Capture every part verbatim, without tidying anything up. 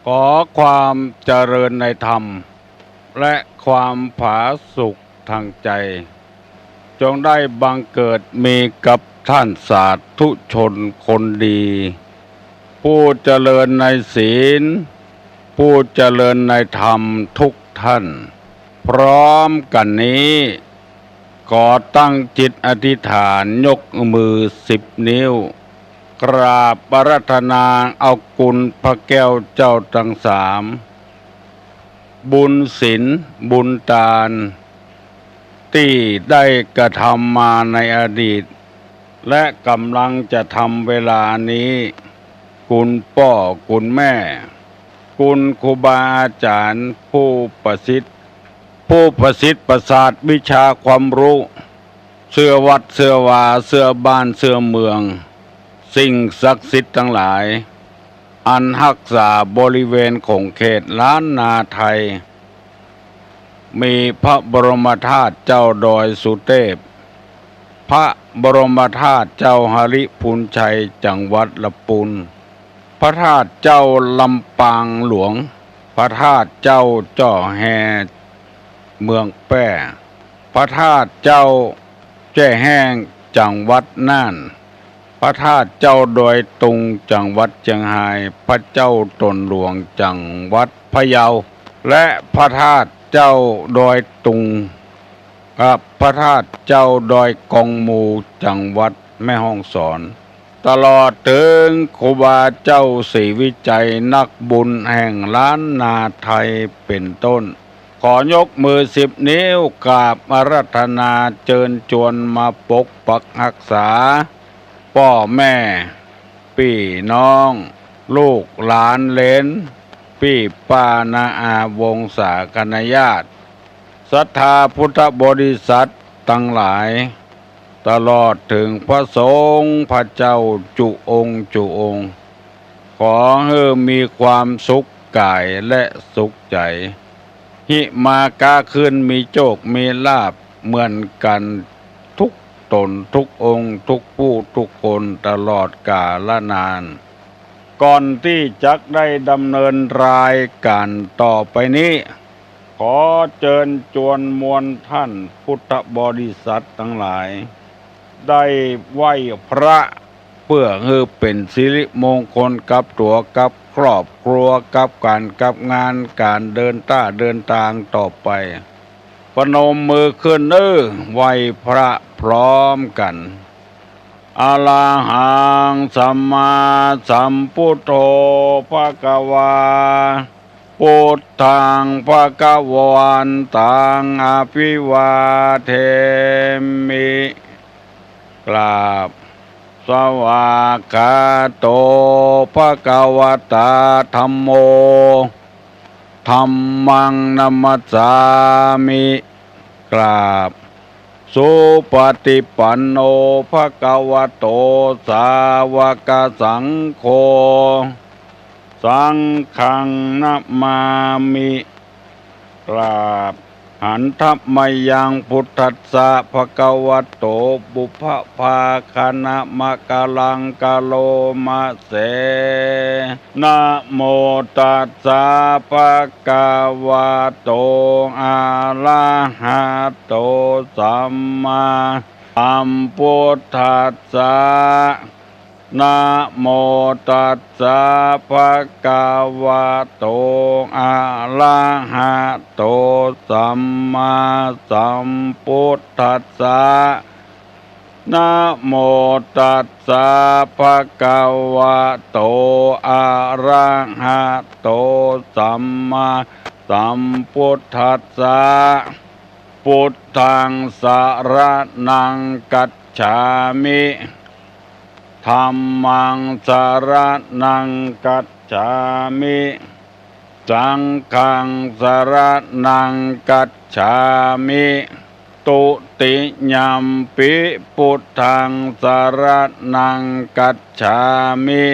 ขอความเจริญในธรรม และความผาสุกทางใจ จงได้บังเกิดมีกับท่านสาธุชนคนดี ผู้เจริญในศีล ผู้เจริญในธรรมทุกท่าน พร้อมกั๋นนี้ ขอตั้งจิตอธิษฐานยกมือสิบนิ้ว กราบอาราธนาเอาคุณพระแก้วเจ้าตังสาม บุญศีลบุญตาน ตี้ได้กระทำมาในอดีต และก๋ำลังจะทำเวลานี้ คุณป้อคุณแม่ คุณครูบาอาจ๋ารย์ผู้ประสิทธิ์ ผู้ประสิทธิ์ประสาทวิชาความฮู้ เสื้อวัดเสื้อวา เสื้อบ้านเสื้อเมือง สิ่งศักดิ์สิทธิ์ตังหลาย อันฮักษาบริเวณของเขตล้านนาไทย มีพระบรมธาตุเจ้าดอยสุเตพ พระบรมธาตุเจ้าหริภุญชัยจังหวัดละปูน พระธาตุเจ้าลำปางหลวง พระธาตุเจ้าจ้อแฮเมืองแป้ พระธาตุเจ้าแจ้แฮ้งจังหวัดน่าน พระธาตุเจ้าดอยตุงจังหวัดเจียงฮาย พระเจ้าตนหลวงจังหวัดพะเยา และพระธาตุเจ้าดอยตุง กับพระธาตุเจ้าดอยกองมูจังหวัดแม่ฮ่องสอน ตลอดเถิงครูบาเจ้าศรีวิชัยนักบุญแห่งล้านนาไทยเป๋นต้น ขอยกมือสิบนิ้วกราบอาราธนาเจิญจวนมาปกปักฮักษา ป้อแม่ ปี้น้อง ลูกหลานเหลน ปี้ป้าน้าอาวงศาคณาญาติ ศรัทธาพุทธบริษัทตังหลาย ตลอดเถิงพระสงฆ์พระเจ้าจุองค์จุองค์ ขอหื้อมีความสุขก๋ายและสุขใจ๋ หิมาก๊าขึ้นมีโจคมีลาภเหมือนกั๋นทุกต๋นทุกองค์ทุกผู้ทุกคนตลอดกาลนาน ก่อนตี้จักได้ดำเนินรายก๋านต่อไปนี้ ขอเจิญจวนมวลท่านพุทธบริษัทตังหลาย ได้ไหว้พระ เปื้อหื้อเป๋นสิริมงคลกับตั๋วกับครอบครัวกับก๋านกับงานก๋านเดินต้าเดินตางต่อไป ประนมมือขึ้นเน้อ ไหว้พระพร้อมกั๋น อะระหังสัมมาสัมพุทโธ ภะคะวา พุทธัง ภะคะวันตัง อะภิวาเทมิ กราบ สวากขาโต ภะคะวะตา ธัมโม ธัมมัง นะมัสสามิ กราบ สุปะฏิปันโน ภะคะวะโต สาวะกะสังโฆ สังฆัง นะมามิ กราบ หันทะมะยัง พุทธัสสะ ภะคะวะโต ปุพพะภาคะนะมะกะลังกะโลมะเส นะโมตัสสะ ภะคะวะโต อะระหะโต สัมมาสัมพุทธัสสะ นะโมตัสสะ ภะคะวะโต อะระหะโต สัมมาสัมพุทธัสสะ นะโมตัสสะ ภะคะวะโต อะระหะโต สัมมาสัมพุทธัสสะ พุทธัง สะระณัง คัจฉามิ ธัมมัง สะระณัง คัจฉามิ สังฆัง สะระณัง คัจฉามิ ตุติยัมปิ พุทธัง สะระณัง คัจฉามิ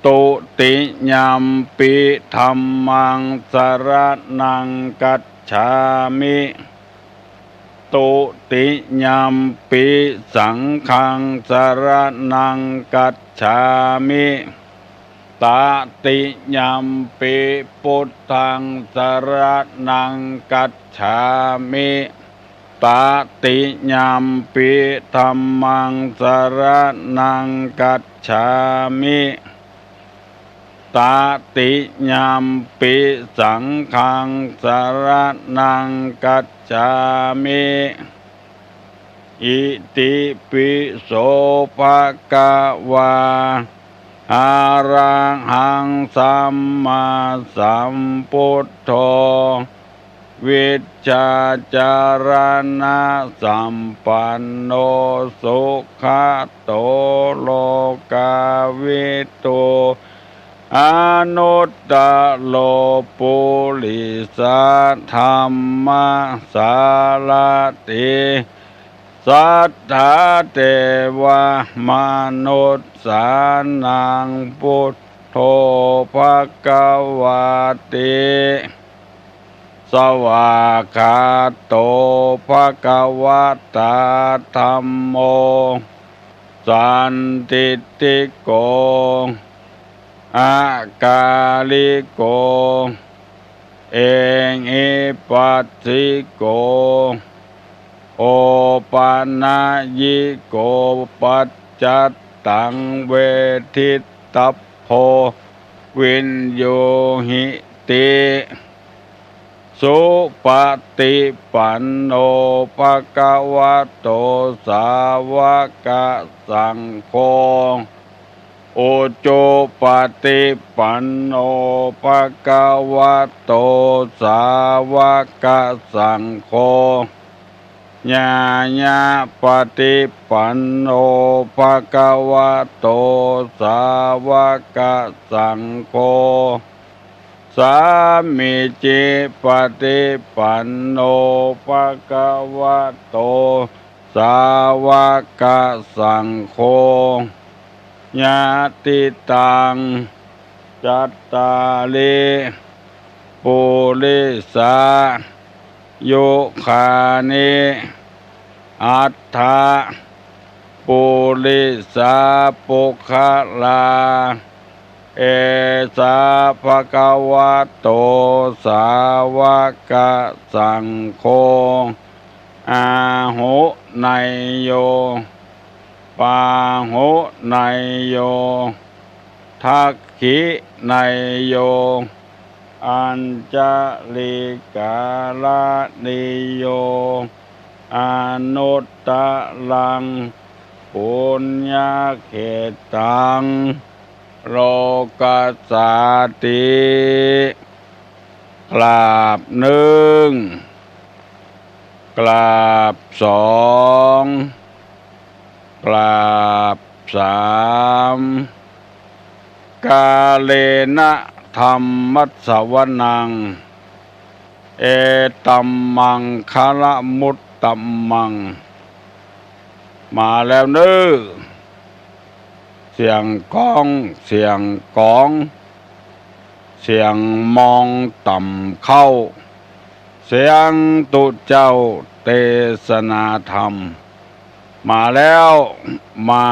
ตุติยัมปิ ธัมมัง สะระณัง คัจฉามิ ตุติยัมปิ สังฆัง สะระณัง คัจฉามิ ตติยัมปิ พุทธัง สรณัง คัจฉามิ ตติยัมปิ ธัมมัง สรณัง คัจฉามิ ตติยัมปิ สังฆัง สรณัง คัจฉามิ อิติปิโส ภะคะวา อะระหัง สัมมาสัมพุทโธ วิชชาจารณะสัมปันโน สุขะโต โลกาวิทู อนุตตโร ปุริสะธัมมะสารถิ สัทธาเทวะมนุสสานัง พุทโธ ภะคะวาติ สวากขาโต ภะคะวะตา ธัมโม สันทิฏฐิโก อะกาลิโก เอหิปัสสิโก โอปะนะยิโก ปัจจัตตัง เวทิตตัพโพ วิญญูหิติ สุปะติปันโน ภะคะวะโต สาวะกะสังโฆ อุจุปะติปันโน ภะคะวะโต สาวะกะสังโฆ ญาญาปะติปันโน ภะคะวะโต สาวะกะสังโฆ สามีจิปะติปันโน ภะคะวะโต สาวะกะสังโฆ ยะติตัง จัตตาริ ปุริสายุคานิ อัตถะ ปุริสาปุคคลา เอสา ภะคะวะโต สาวะกะสังโฆ อาหุเนยโย ปาหุเนยโย ทักขิเนยโย อัญชะลีกาละนีโย อนุตตะรัง ปุญญะเขตตัง โลกัสสาติ กราบนึ่ง กราบสอง กราบสาม กาเลนะธัมมัสสวนัง เอตัมมังคะละมุตตะมัง มาแล้วเน้อ เสียงก้อง เสียงก๋อง เสียงมองต่ำเข้า เสียงตุ๊เจ้าเตสนาธรรม มาแล้ว มา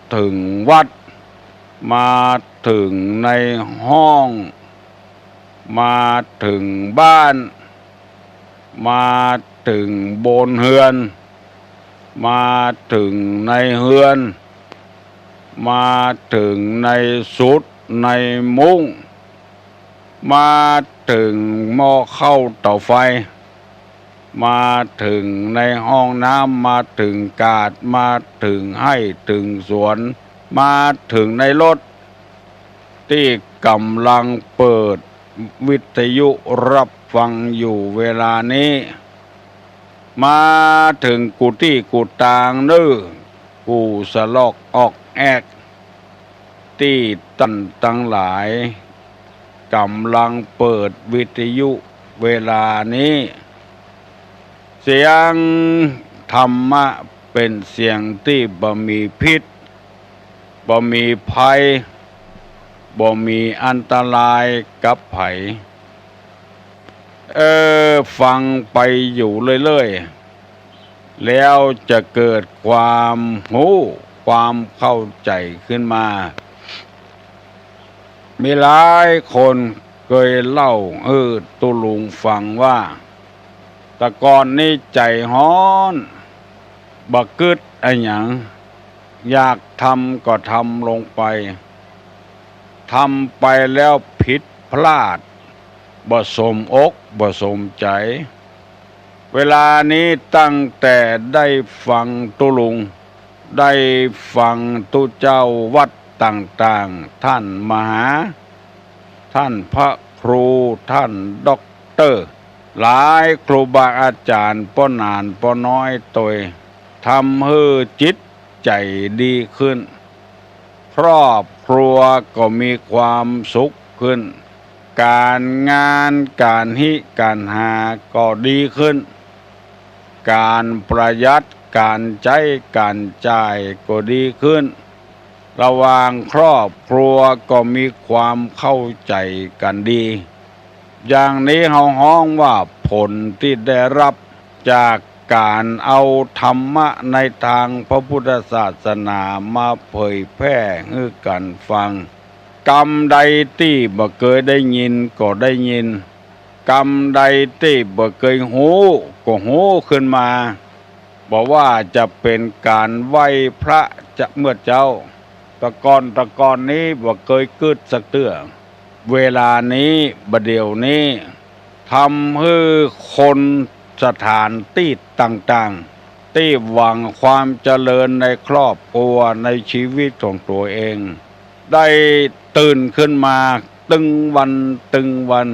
เถิงวัด มาเถิงในห้อง มาเถิงบ้าน มาเถิงบนเฮือน มาเถิงในเฮือน มาเถิงในสุดในมุ้ง มาเถิงหม้อข้าวเต๋าไฟ มาเถิงในห้องน้ำ มาเถิงกาด มาเถิงไฮ่เถิงสวน มาเถิงในรถ ตี้ก่ำลังเปิดวิทยุฮับฟังอยู่เวลานี้ มาเถิงกู้ตี้กู้ตางเน้อ กู้สะลอกออกแอก ตี้ต้านตังหลาย ก่ำลังเปิดวิทยุเวลานี้ เสียงธรรมะเป๋นเสียงตี้บ่มีพิษ บ่มีภัย บ่มีอันตรายกับใผ เออ ฟังไปอยู่เรื่อยๆ แล้วจะเกิดความฮู้ ความเข้าใจ๋ขึ้นมา มีหลายคนเกยเล่าหื้อตุ๊ลุงฟังว่า แต่ก่อนนี้ใจ๋ฮ้อน บ่กึ๊ดอะหยัง อยากทำก็ทำลงไป ทำไปแล้วผิดพลาด บ่สมอกบ่สมใจ๋ เวลานี้ตั้งแต่ได้ฟังตุ๊ลุง ได้ฟังตุ๊เจ้าวัดต่างๆ ท่านมหา ท่านพระครู ท่านด็อกเตอร์ หลายครูบาอาจ๋ารย์ ป้อหนานป้อน้อยตวย ทำหื้อจิตใจ๋ดีขึ้น ครอบครัวก็มีความสุขขึ้น ก๋านงานก๋านฮิก๋านหาก็ดีขึ้น ก๋านประหยัดก๋านใจ๊ก๋านจ่ายก็ดีขึ้น ระหว่างครอบครัวก็มีความเข้าใจ๋กั๋นดี อย่างนี้เฮาฮ้องว่าผลตี้ได้รับจากก๋านเอาธรรมะในตางพระพุทธศาสนามาเผยแผ่หื้อกั๋นฟัง กำใดตี้บ่เกยได้ยินก็ได้ยิน กำใดตี้บ่เกยฮู้ก็ฮู้ขึ้นมา บ่ว่าจะเป๋นก๋านไหว้พระจะเมื่อเจ๊า แต่ก่อนแต่ก่อนนี้บ่เกยกึ๊ดสักเตื้อ เวลานี้บ่าเดี่ยวนี้ ทำหื้อคนสถานตี้ต่างๆ ตี้หวังความเจริญในครอบครัวในชีวิตของตั๋วเอง ได้ตื่นขึ้นมาตึงวันตึงวัน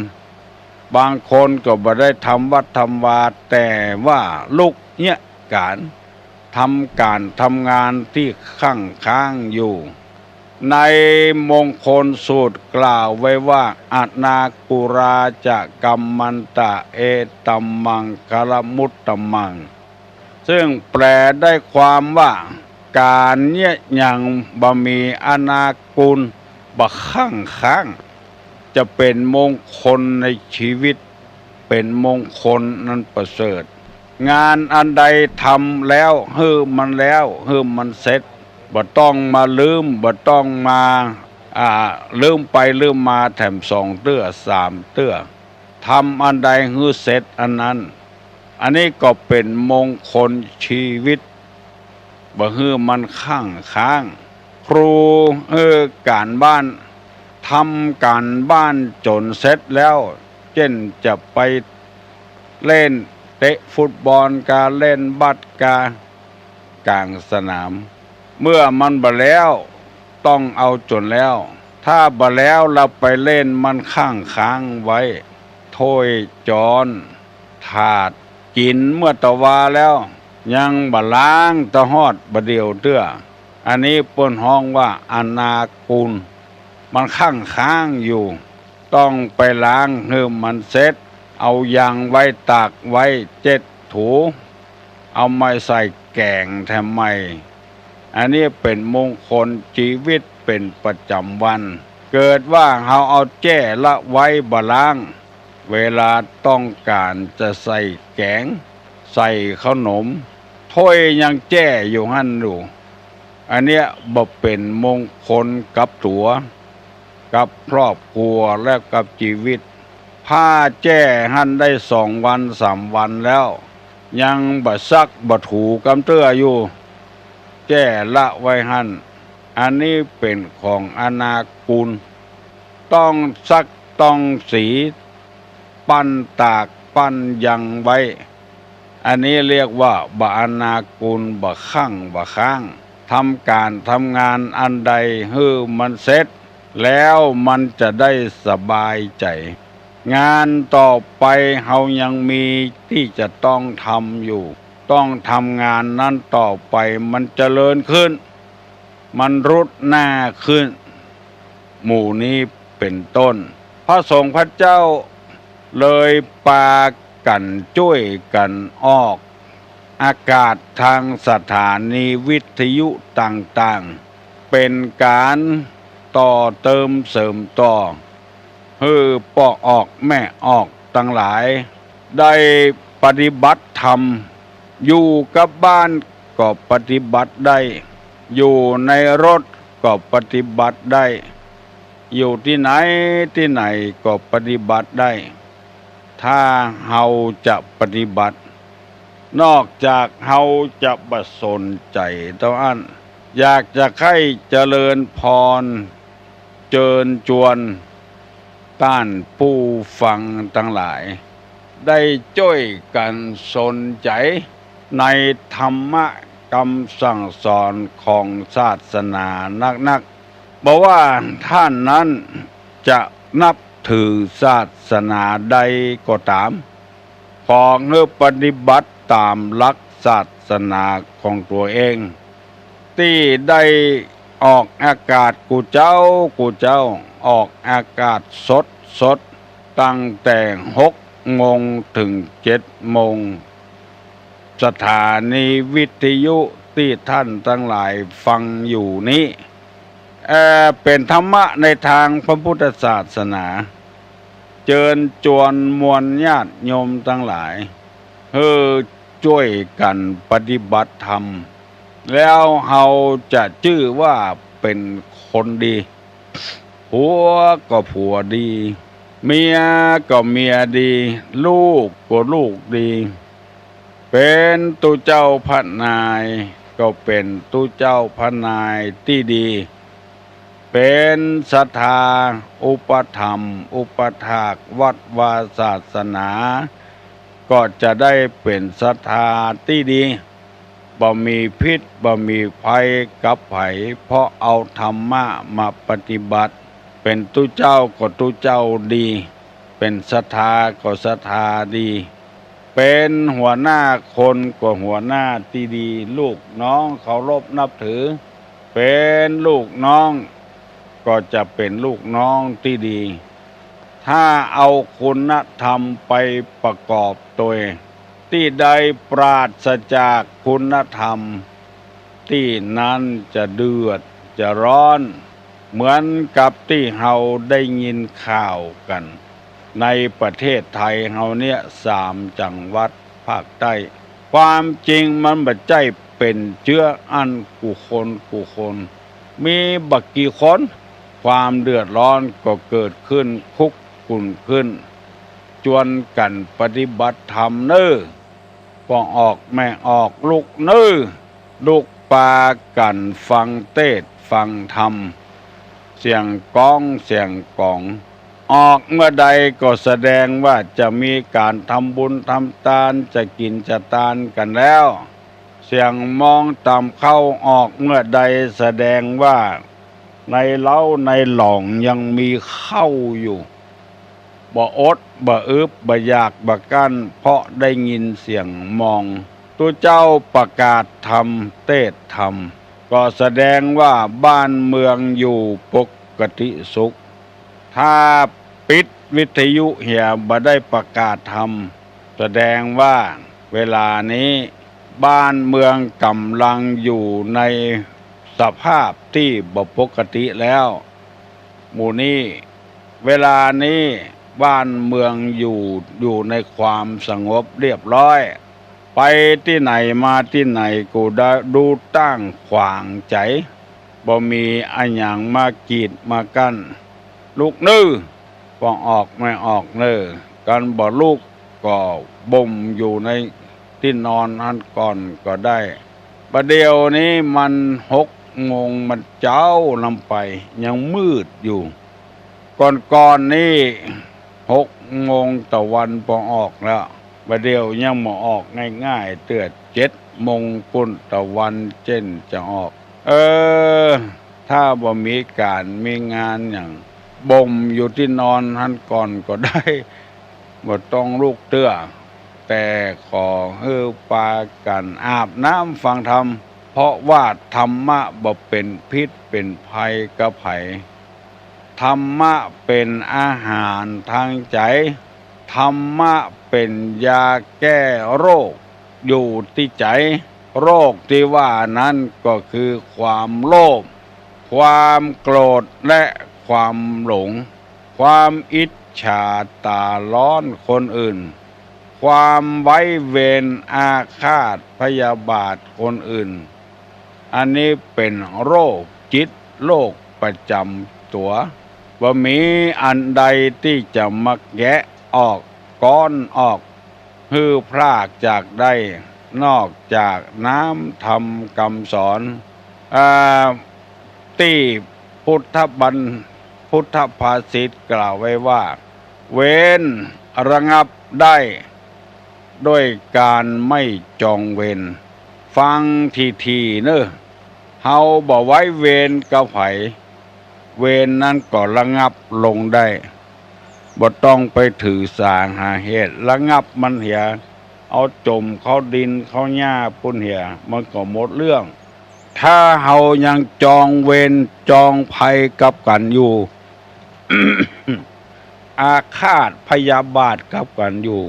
บางคนก็บ่ได้ทำวัตรทำวา แต่ว่าลุกเยียะก๋าน ทำก๋านทำงานตี้คั่งค้างอยู่ ในมงคลสูตรกล่าวไว้ว่า อนากุราจะกัมมันตะ เอตัมมังคลมุตตมัง ซึ่งแปลได้ความว่า ก๋านเยียะหยังบ่มีอนากุล บ่คั่งค้าง จะเป๋นมงคลในชีวิต เป๋นมงคลอันประเสริฐ งานอันใดทำแล้วหื้อมันแล้ว หื้อมันเสร็จ บ่ต้องมาลืม บ่ต้องมา อ่า ลืมไปลืมมาแถมสองเตื้อสามเตื้อ ทำอันใดหื้อเสร็จอันนั้น อันนี้ก็เป๋นมงคลชีวิต บ่หื้อมันคั่งค้าง ครูหื้อก๋านบ้าน ทำก๋านบ้านจ๋นเสร็จแล้ว เจ้นจะไปเล่นเตะฟุตบอลกา เล่นบาสกา ก๋างสนาม เมื่อมันบ่แล้ว ต้องเอาจ๋นแล้ว ถ้าบ่แล้ว แล้วไปเล่นมันคั่งค้างไว้ ถ้วยจ๊อน ถาด กิ๋นเมื่อตะวาแล้ว ยังบ่ล้างตะฮอดบ่าเดี่ยวเตื้อ อันนี้เปิ้นฮ้องว่าอนากุล มันคั่งค้างอยู่ ต้องไปล้างหื้อมันเสร็จ เอายังไว้ ตากไว้ เจ็ดถู เอามาใส่แก๋งแถมใหม่ อันนี้เป๋นมงคลจีวิตเป๋นประจ๋ำวัน เกิดว่าเฮาเอาแจ้ละไว้บ่ล้าง เวลาต้องก๋านจะใส่แก๋ง ใส่เข้าหนม ถ้วยยังแจ้อยู่หั้นอยู่ อันเนี้ยบ่เป๋นมงคลกับตั๋ว กับครอบครัวและกับจีวิต ผ้าแจ้หั้นได้สองวันสามวันแล้ว ยังบ่ซักบ่ถูกำเตื้ออยู่ แจ้ละไว้หั้น อันนี้เป๋นของอนากุล ต้องซักต้องสี ปั้นตากปั้นยังไว้ อันนี้เรียกว่าบ่อนากุล บ่คั่งบ่ค้าง ทำก๋านทำงานอันใดหื้อมันเสร็จ แล้วมันจะได้สบายใจ๋ งานต่อไปเฮายังมีตี้จะต้องทำอยู่ ต้องทำงานนั้นต่อไป มันเจริญขึ้น มันรุดหน้าขึ้น หมู่นี้เป๋นต้น พระสงฆ์พระเจ้าเลยปากั๋นจ้วยกั๋นออกอากาศตางสถานีวิทยุต่างๆ เป๋นก๋านต่อเติมเสริมต่อ หื้อป้อออกแม่ออกตังหลาย ได้ปฏิบัติธรรม อยู่กับบ้านก็ปฏิบัติได้ อยู่ในรถก็ปฏิบัติได้ อยู่ตี้ไหนตี้ไหนก็ปฏิบัติได้ ถ้าเฮาจะปฏิบัติ นอกจากเฮาจะบ่สนใจ๋เต้าอั้น อยากจะใค่เจริญพร เจิญจวน ต้านผู้ฟังตังหลาย ได้จ้วยกั๋นสนใจ๋ในธรรมะกำสั่งสอนของศาสนานักๆ บ่ว่าต้านนั้นจะนับถือศาสนาใดก็ต๋าม ขอหื้อปฏิบัติต๋ามหลักศาสนาของตั๋วเอง ตี้ได้ออกอากาศกู้เจ๊ากู้เจ๊า ออกอากาศสดๆ ตั้งแต่หกโมงเถิงเจ็ดโมง สถานีวิทยุตี้ต้านตังหลายฟังอยู่นี้ เอ่อ เป๋นธรรมะในตางพระพุทธศาสนา เจิญจวนมวลญาติโยมตังหลาย หื้อจ้วยกั๋นปฏิบัติธรรม แล้วเฮาจะจื้อว่าเป๋นคนดี ผัวก็ผัวดี เมียก็เมียดี ลูกก็ลูกดี เป๋นตุ๊เจ้าพระนาย ก็เป๋นตุ๊เจ้าพระนายตี้ดี เป๋นศรัทธาอุปถัมภ์อุปถากวัดวาศาสนา ก็จะได้เป๋นศรัทธาตี้ดี บ่มีพิษบ่มีภัยกับใผ เพราะเอาธรรมะมาปฏิบัติ เป๋นตุ๊เจ้าก็ตุ๊เจ้าดี เป๋นศรัทธาก็ศรัทธาดี เป๋นหัวหน้าคนก็หัวหน้าตี้ดี ลูกน้องเคารพนับถือ เป๋นลูกน้องก็จะเป๋นลูกน้องตี้ดี ถ้าเอาคุณธรรมไปประกอบตวย ตี้ใดปราศจากคุณธรรม ตี้นั้นจะเดือดจะร้อน เหมือนกับตี้เฮาได้ยินข่าวกั๋น ในประเทศไทยเฮาเนี้ย สามจังหวัดภาคใต้ ความจริงมันบ่ใจ้เป๋นเจื้ออั้นกู้คนกู้คน มีบ่กี่คน ความเดือดร้อนก็เกิดขึ้นคุกกุ่นขึ้น จวนกั๋นปฏิบัติธรรมเน่อ ป้องออกแม่ออกลุกเน่อ ลุกปากั๋นฟังเตสน์ฟังธรรม เสียงก๊องเสียงก๋อง ออกเมื่อใดก็แสดงว่าจะมีก๋านทำบุญทำตาน จะกิ๋นจะตานกั๋นแล้ว เสียงมองตำเข้าออกเมื่อใดแสดงว่าในเล้าในหลองยังมีเข้าอยู่ บ่อดบ่อึบบ่อยากบ่กลั้น เพราะได้ยินเสียงมอง ตุ๊เจ้าประกาศธรรมเตสน์ธรรม ก็แสดงว่าบ้านเมืองอยู่ปกติสุข ถ้าปิดวิทยุเหียบ่ได้ประกาศธรรม แสดงว่าเวลานี้บ้านเมืองก่ำลังอยู่ในสภาพตี้บ่ปกติแล้ว หมู่นี้ เวลานี้บ้านเมืองอยู่ อยู่ในความสงบเรียบร้อย ไปตี้ไหนมาตี้ไหนก็ได้ดูตั้งขวางใจ๋ บ่มีอะหยังมากีดมากั้น ลุกเน่อ ป้องออกแม่ออกเน่อ กันบ่ลุกก็บ่มอยู่ในตี้นอนหั้นก่อนก็ได้ บ่าเดี่ยวนี้มันหกโมงมันเจ๊าลำไป ยังมืดอยู่ ก่อนๆ นี้หกโมงตะวันป้องออกแล้ว บ่าเดี่ยวยังบ่ออกง่ายๆ เตื้อเจ็ดโมงปุ้นตะวันเจ๊นจะออก เออ ถ้าบ่มีก๋านมีงานหยัง บ่มอยู่ตี้นอนหั้นก่อนก็ได้ บ่ต้องลุกเตื้อ แต่ขอหื้อปากั๋นอาบน้ำฟังธรรม เพราะว่าธรรมะบ่เป๋นพิษเป๋นภัยกับใผ ธรรมะเป๋นอาหารตางใจ๋ ธรรมะเป๋นยาแก้โรคอยู่ตี้ใจ๋ โรคตี้ว่านั้นก็คือความโลภ ความโกรธและความหลง ความอิจฉาต๋าร้อนคนอื่น ความไว้เวรอาฆาตพยาบาทคนอื่น อันนี้เป๋นโรคจิต โรคประจ๋ำตั๋ว บ่มีอันใดตี้จะมาแกะออก ก๊อนออก หื้อพรากจากได้ นอกจากน้ำธรรมกำสอน อ่า ตี้พุทธบัญ- พุทธภาษิตกล่าวไว้ว่า เวรระงับได้ ด้วยการไม่จองเวร ฟังถี่ๆ เน่อ เฮาบ่ไว้เวรกับใผ เวรนั้นก็ระงับลงได้ บ่ต้องไปถือสาหาเหตุ ระงับมันเหีย เอาจ๋มเข้าดินเข้าหญ้าปู้นเหีย มันก็หมดเรื่อง ถ้าเฮายังจองเวรจองภัยกับกั๋นอยู่ อาฆาตพยาบาทกับกั๋นอยู่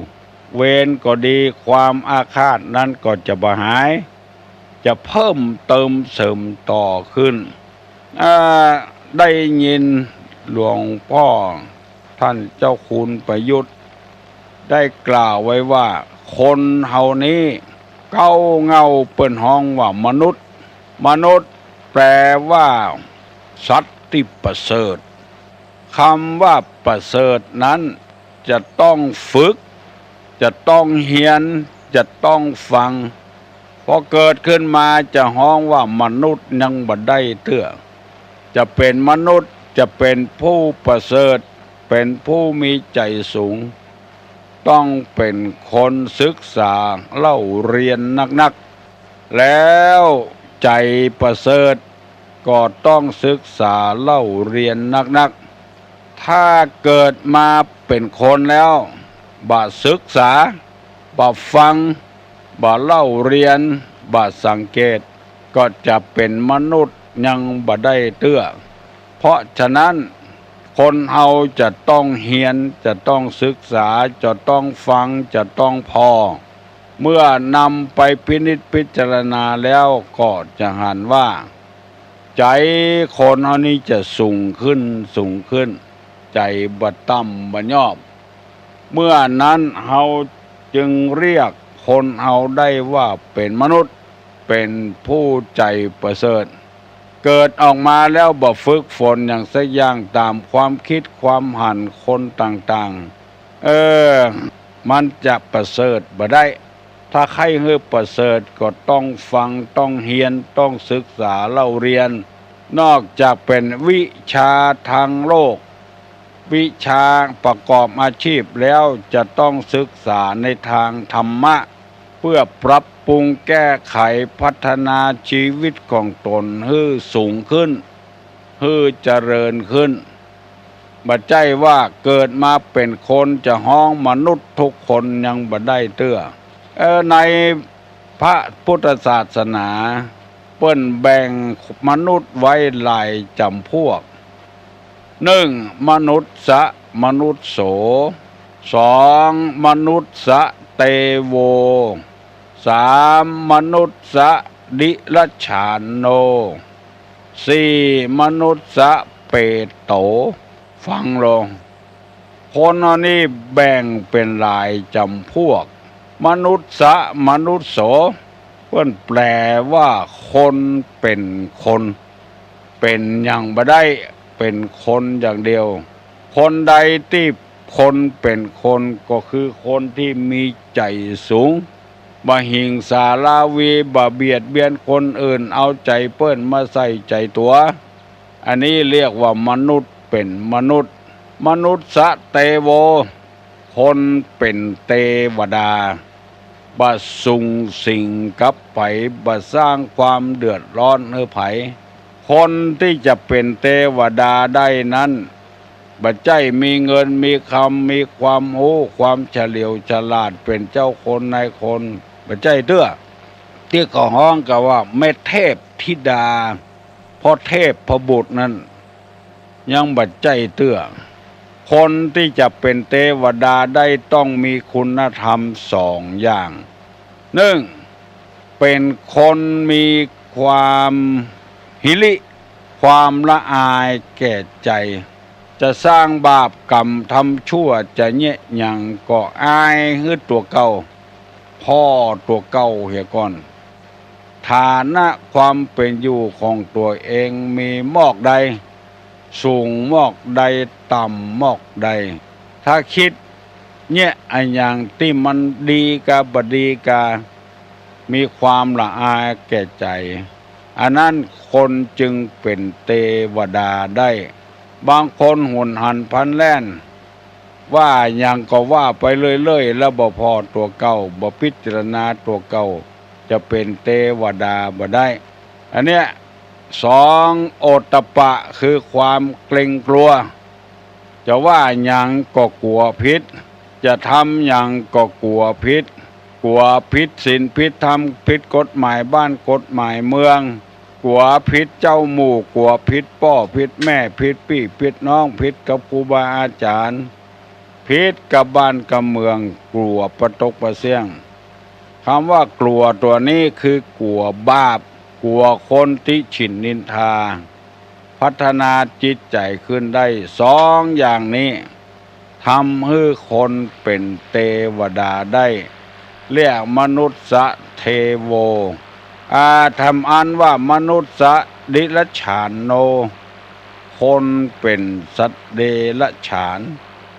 เวรก็ดี ความอาฆาตนั้นก็จะบ่หาย จะเพิ่มเติมเสริมต่อขึ้น อ่า ได้ยินหลวงป้อต้านเจ้าคุณประยุทธ์ได้กล่าวไว้ว่า คนเฮานี้ เก๊าเหง้าเปิ้นฮ้องว่ามนุษย์ มนุษย์แปลว่าสัตว์ตี้ประเสริฐ กำว่าประเสริฐนั้นจะต้องฝึก จะต้องเฮียน จะต้องฟัง พอเกิดขึ้นมาจะฮ้องว่ามนุษย์ยังบ่ได้เตื้อ จะเป๋นมนุษย์ จะเป๋นผู้ประเสริฐ เป๋นผู้มีใจ๋สูง ต้องเป๋นคนศึกษาเล่าเรียนนักๆ แล้วใจ๋ประเสริฐก็ต้องศึกษาเล่าเรียนนักๆ ถ้าเกิดมาเป๋นคนแล้ว บ่ศึกษา บ่ฟัง บ่เล่าเรียน บ่สังเกต ก็จะเป๋นมนุษย์ยังบ่ได้เตื้อ เพราะฉะนั้น คนเฮาจะต้องเฮียน จะต้องศึกษา จะต้องฟัง จะต้องผ่อ เมื่อนำไปพินิจพิจารณาแล้วก็จะหันว่า ใจ๋คนเฮานี้จะสูงขึ้น สูงขึ้น ใจ๋บ่ต่ำบ่ยอบ เมื่อนั้นเฮาจึงเรียกคนเฮาได้ว่าเป๋นมนุษย์ เป๋นผู้ใจ๋ประเสริฐ เกิดออกมาแล้วบ่ฝึกฝนหยังสักอย่าง ต๋ามความกึ๊ดความหันคนต่างๆ เออ มันจะประเสริฐบ่ได้ ถ้าใค่หื้อประเสริฐก็ต้องฟัง ต้องเฮียน ต้องศึกษาเล่าเรียน นอกจากเป๋นวิชาตางโลก วิชาประกอบอาชีพแล้วจะต้องศึกษาในตางธรรมะ เพื่อปรับปรุงแก้ไขพัฒนาชีวิตของต๋นหื้อสูงขึ้น หื้อเจริญขึ้น บ่ใจ้ว่าเกิดมาเป๋นคนจะฮ้องมนุษย์ทุกคนยังบ่ได้เตื้อ เออ ในพระพุทธศาสนา เปิ้นแบ่งมนุษย์ไว้หลายจ๋ำพวก นึ่ง มนุสสะมนุสโส สอง มนุสสะเตโว สาม มนุสสะดิรัจฉานโน สี่ มนุสสะเปโต ฟังลง คนเฮานี้แบ่งเป๋นหลายจ๋ำพวก มนุสสะมนุสโส เปิ้นแปลว่าคนเป๋นคน เป๋นหยังบ่ได้ เป๋นคนอย่างเดียว คนใดตี้คนเป๋นคน ก็คือคนตี้มีใจ๋สูง บ่หิงสาราวี บ่เบียดเบียนคนอื่น เอาใจ๋เปิ้นมาใส่ใจ๋ตั๋ว อันนี้เรียกว่ามนุษย์เป๋นมนุษย์ มนุสสะเตโว คนเป๋นเตวดา บ่สุงสิงกับใผ บ่สร้างความเดือดร้อนหื้อใผ คนตี้จะเป๋นเตวดาได้นั้น บ่ใจ้มีเงินมีคำ มีความฮู้ความเฉลียวฉลาด เป๋นเจ้าคนนายคน บ่ใจ้เตื้อ ตี้เขาฮ้องกั๋นว่าแม่เทพธิดา พ่อเทพบุตรนั้น ยังบ่ใจ้เตื้อ คนตี้จะเป๋นเตวดาได้ต้องมีคุณธรรมสองอย่าง นึ่ง เป๋นคนมีความหิริ ความละอายแก่ใจ๋ จะสร้างบาปกรรมทำชั่วจะเยียะหยังก็อายหื้อตั๋วเก่า ผ่อตั๋วเก่าเหียก่อน ฐานะความเป๋นอยู่ของตั๋วเองมีมอกใด สูงมอกใด ต่ำมอกใด ถ้าคิดเยียะอะหยังตี้มันดีกาบ่ดีกา มีความละอายแก่ใจ๋ อันนั้นคนจึงเป๋นเตวดาได้ บางคนหุนหันพลันแล่น ว่าหยังก็ว่าไปเรื่อยๆ แล้วบ่ผ่อตั๋วเก่า บ่พิจารณาตั๋วเก่า จะเป๋นเตวดาบ่ได้ อันเนี้ย สอง โอตตัปปะ คือความเกรงกลัว จะว่าหยังก็กั๋วผิด จะทำหยังก็กั๋วผิด กั๋วผิดศีลผิดธรรม ผิดกฎหมายบ้านกฎหมายเมือง กั๋วผิดเจ้าหมู่ กั๋วผิดป้อผิดแม่ ผิดปี้ผิดน้อง ผิดกับครูบาอาจ๋ารย์ ผิดกับบ้านกับเมือง กั๋วปะตกปะเสี้ยง กำว่ากลัวตั๋วนี้คือกั๋วบาป กั๋วคนติฉิ่นนินทา พัฒนาจิตใจ๋ขึ้นได้ สองอย่างนี้ ทำหื้อคนเป๋นเตวดาได้ เรียกมนุสสะเทโว อา ทำอันว่ามนุสสะดิรัจฉานโน คนเป๋นสัตว์เดรัจฉาน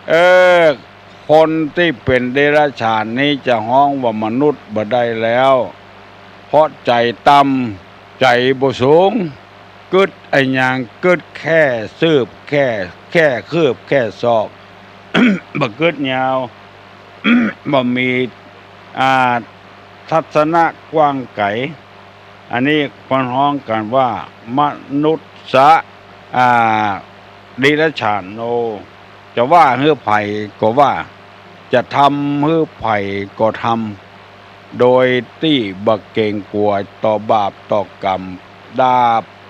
เออ คนตี้เป๋นเดรัจฉานนี้จะฮ้องว่ามนุษย์บ่ได้แล้ว เพราะใจ๋ต่ำ ใจ๋บ่สูง กึ๊ดอะหยังกึ๊ดแค่ซืบ แค่ แค่คืบ แค่ศอก บ่กึ๊ดยาว บ่มี อ่า ทัศนะกว้างไก๋ อันนี้เปิ้นฮ้องกั๋นว่ามนุสสะ อ่า ดิรัจฉานโน จะว่าหื้อใผก็ว่า จะทำหื้อใผก็ทำ โดยตี้บ่เกรงกั๋วต่อบาปต่อกรรม ด่า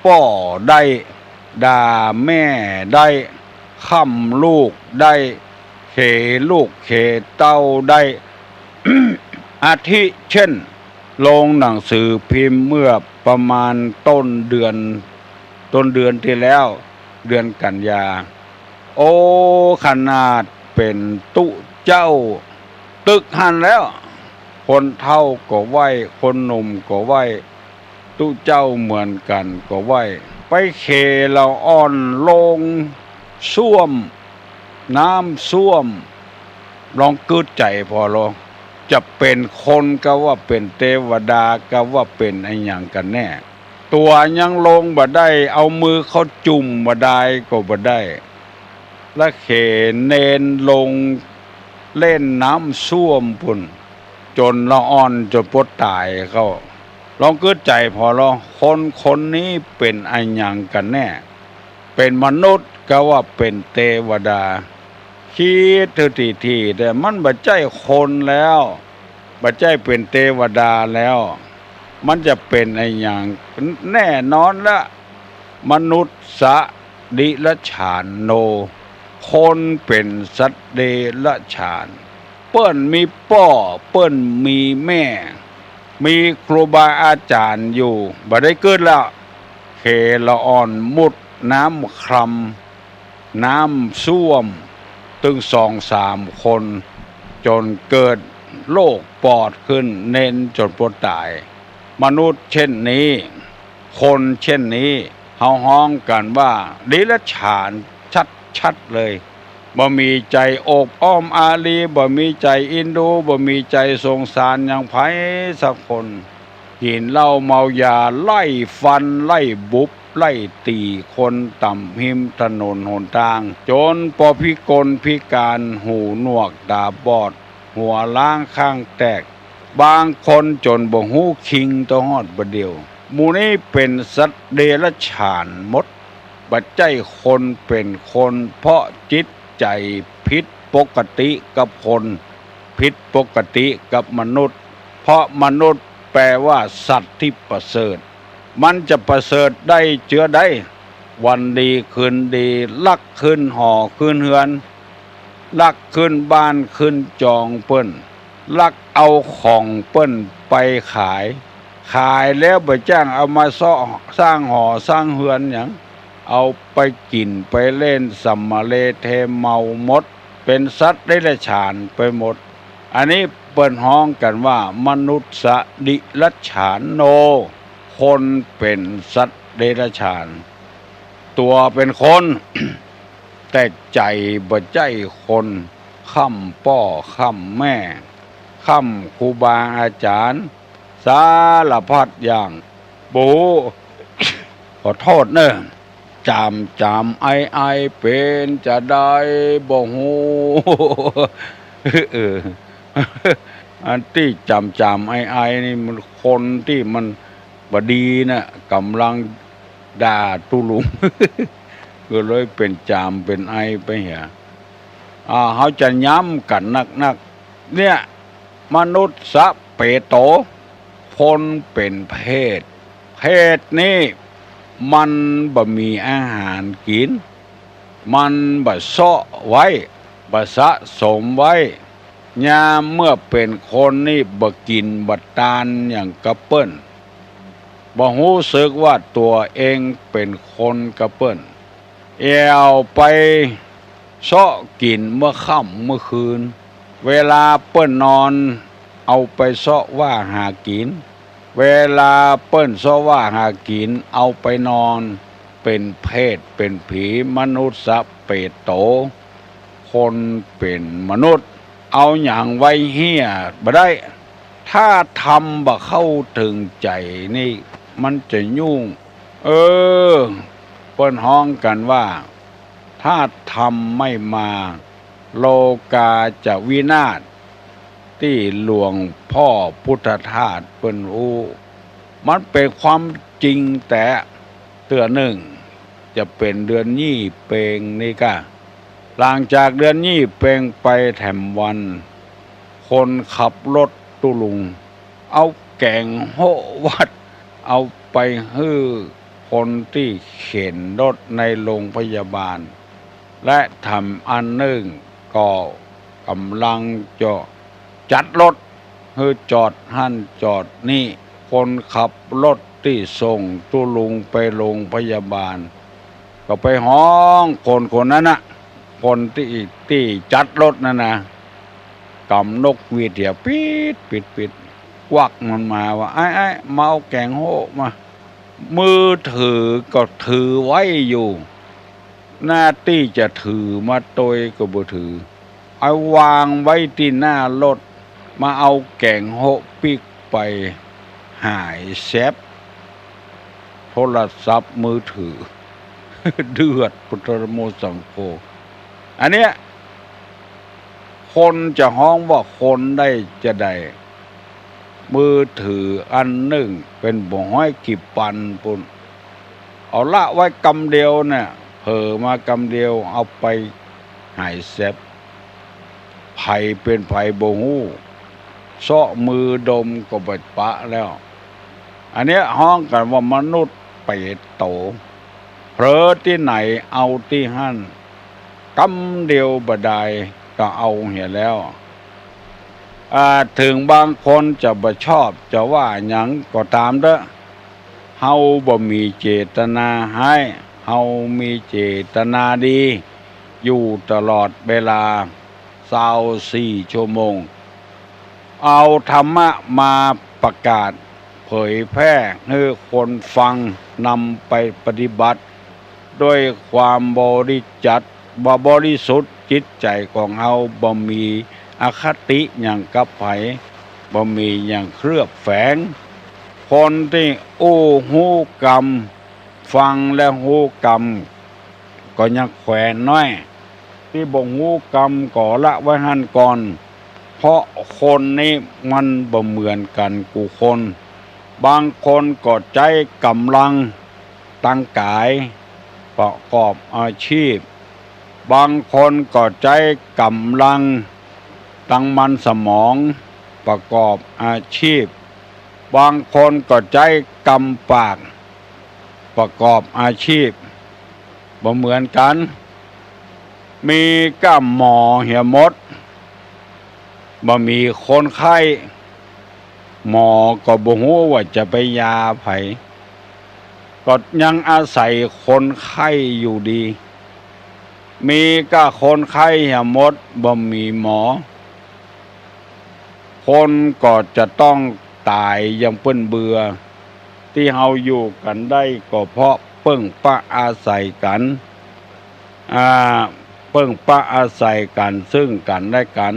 ป้อได้ ด่าแม่ได้ ค่ำลูกได้ เขลูกเขเต้าได้ อาทิเช่น ลงหนังสือพิมพ์เมื่อประมาณต้นเดือน ต้นเดือนตี้แล้ว เดือนกันยา โอ้ ขนาดเป๋นตุ๊เจ้า ตึกหั้นแล้ว คนเฒ่าก็ไหว้ คนหนุ่มก็ไหว้ ตุ๊เจ้าเหมือนกั๋นก็ไหว้ ไปเขละอ่อนโลงส้วม น้ำส้วม ลองกึ๊ดใจ๋ผ่อลอ จะเป๋นคนกาว่าเป๋นเตวดากาว่าเป๋นอะหยังกั๋นแน่ ตั๋วยังลงบ่ได้ เอามือเข้าจุ่มบ่ได้ก็บ่ได้ ละเขเณรลงเล่นน้ำส้วมปู้น จ๋นละอ่อนจ๋นปวดต๋ายเข้า ลองกึ๊ดใจ๋ผ่อลอ คนคนนี้เป๋นอะหยังกั๋นแน่ เป๋นมนุษย์กาว่าเป๋นเตวดา กึ๊ดหื้อถี่ๆ แต่มันบ่ใจ้คนแล้ว บ่ใจ้เป๋นเตวดาแล้ว มันจะเป๋นอะหยัง แน่นอนละ มนุสสะดิรัจฉานโน คนเป๋นสัตว์เดรัจฉาน เปิ้นมีป้อ เปิ้นมีแม่ มีครูบาอาจ๋ารย์อยู่ บ่ได้กึ๊ดแล้ว เขละอ่อนมุดน้ำคลำ น้ำส้วม ตึงสองสามคน จ๋นเกิดโรคปอดขึ้น เณรจ๋นปวดต๋าย มนุษย์เช่นนี้ คนเช่นนี้ เฮาฮ้องกั๋นว่าเดรัจฉานชัดๆ เลย บ่มีใจ๋โอบอ้อมอารี บ่มีใจ๋เอ็นดู บ่มีใจ๋สงสารหยังใผสักคน กิ๋นเหล้าเมายา ไล่ฟัน ไล่บุบ ไล่ตี๋คนต่ำฮิมถนนหนตาง จ๋นปอพิกลพิก๋าน หูหนวกต๋าบอด หัวล้างข้างแตก บางคนจ๋นบ่ฮู้คิงเต้าฮอดบ่าเดี่ยว หมู่นี้เป๋นสัตว์เดรัจฉานหมด บ่ใจ้คนเป๋นคน เพราะจิตใจ๋ผิดปกติกับคน ผิดปกติกับมนุษย์ เพราะมนุษย์แปลว่าสัตว์ตี้ประเสริฐ มันจะประเสริฐได้เจื้อใด วันดีคืนดี ลักขึ้นหอขึ้นเฮือน ลักขึ้นบ้านขึ้นจองเปิ้น ลักเอาของเปิ้นไปขาย ขายแล้วบ่จ้างเอามาเซาะ สร้างหอสร้างเฮือนหยัง เอาไปกิ๋นไปเล่นสำมะเลเทเมาหมด เป๋นสัตว์เดรัจฉานไปหมด อันนี้เปิ้นฮ้องกั๋นว่ามนุสสะเดรัจฉานโน คนเป๋นสัตว์เดรัจฉาน ตั๋วเป๋นคน แต่ใจ๋บ่ใจ้คน ค้ำป้อค้ำแม่ ค้ำครูบาอาจ๋ารย์ สารพัดอย่าง บ่ฮู้ ขอโต้ษเน่อ จ๋ามจ๋ามไอไอเป๋นจาใดบ่ฮู้ เออ อันตี้จ๋ามจ๋ามไอไอนี่มันคนตี้มันบ่ดีนะ ก่ำลังด่าตุ๊ลุง ก็เลยเป๋นจ๋ามเป๋นไอไปเหีย อ่า เฮาจะย้ำกั๋นนักๆ เนี่ย มนุษย์สะเปโต คนเป๋นเพท เพทนี้มันบ่มีอาหารกิ๋น มันบ่เซาะไว้ บ่สะสมไว้ ยามเมื่อเป๋นคนนี่บ่กิ๋นบ่ตานอย่างกะเปิ้น บ่ฮู้สึกว่าตั๋วเองเป๋นคนกะเปิ้น แอ่วไปเซาะกิ๋นเมื่อค่ำเมื่อคืน เวลาเปิ้นนอน เอาไปเซาะว่าหากิ๋น เวลาเปิ้นเซาะว่าหากิ๋น เอาไปนอน เป๋นเพทเป๋นผี มนุษย์สะเปโต คนเป๋นมนุษย์ เอาหยังไว้เฮี้ยบ่ได้ ถ้าธรรมบ่เข้าเถิงใจ๋นี่ มันจะยุ่ง เออ เปิ้นฮ้องกั๋นว่า ถ้าธรรมไม่มา โลกาจะวินาศ ตี้หลวงป้อพุทธทาสเปิ้นอู้ มันเป๋นความจริงแต๊ เตื้อนึ่ง จะเป๋นเดือนยี่เปงนี้ก้า หลังจากเดือนยี่เปงไปแถมวัน คนขับรถตุ๊ลุง เอาแก๋งโฮะวัด เอาไปหื้อคนตี้เข็นรถในโรงพยาบาล และแถมอันนึ่งก็ก่ำลังจะจัดรถ หื้อจอดหั้นจอดนี่ คนขับรถตี้ส่งตุ๊ลุงไปโรงพยาบาล ก็ไปฮ้องคนคนนั้นนะ คนตี้ ตี้จัดรถนั่นนะ ก๋ำนกหวีดเหีย ปิ๊ดปิ๊ดปิ๊ด กวักมันมาว่า ไอ้ไอ้ มาเอาแก๋งโฮะมา มือถือก็ถือไว้อยู่ หน้าตี้จะถือมาตวยก็บ่ถือ เอาวางไว้ตี้หน้ารถ มาเอาแก๋งโฮะปิ๊กไป หายแซ็บ โทรศัพท์มือถือ เดือด พุทธะธรรมะสังโฆ อันเนี้ย คนจะฮ้องว่าคนได้จาใด มือถืออันนึ่งเป๋นบ่ฮ้อยกี่ปันปู้น เอาละไว้กำเดียวเนี่ย เผลอมากำเดียวเอาไปหายแซ็บ ใผเป๋นใผบ่ฮู้ เซาะมือดมก็บ่ปะแล้ว อันเนี้ยฮ้องกั๋นว่ามนุษย์เปโต เผลอตี้ไหนเอาตี้หั้น กำเดียวบ่ดายก็เอาเหียแล้ว อ่า เถิงบางคนจะบ่ชอบ จะว่าหยังก็ต๋ามเต๊อะ เฮาบ่มีเจตนาฮ้าย เฮามีเจตนาดี อยู่ตลอดเวลา ซาวสี่ชั่วโมง เอาธรรมะมาประกาศเผยแพร่หื้อคนฟังนำไปปฏิบัติ ด้วยความบริจัด บ่บริสุทธิ์ จิตใจ๋ของเฮาบ่มีอคติหยังกับใผ บ่มีหยังเคลือบแฝง คนตี้อู้ฮู้กำ ฟังและฮู้กำ ก็ยังแขวนน้อย ตี้บ่ฮู้กำก็ละไว้หั้นก่อน เพราะคนนี้มันบ่เหมือนกั๋นกู้คน บางคนก็ใจ๊ก๋ำลังตังก๋ายประกอบอาชีพ บางคนก็ใจ๊ก๋ำลังตังมันสมองประกอบอาชีพ บางคนก็ใจ๊กำปากประกอบอาชีพ บ่เหมือนกั๋น มีก้าหมอเหียหมด บ่มีคนไข้ หมอก็บ่ฮู้ว่าจะไปยาใผ ก็ยังอาศัยคนไข้อยู่ดี มีก้าคนไข้เหียหมด บ่มีหมอ คนก็จะต้องต๋ายอย่างเปิ้นเบื่อ ตี้เฮาอยู่กั๋นได้ก็เพราะ ปิ้งปะอาศัยกั๋น อ่า ปิ้งปะอาศัยกั๋นซึ่งกั๋นและกั๋น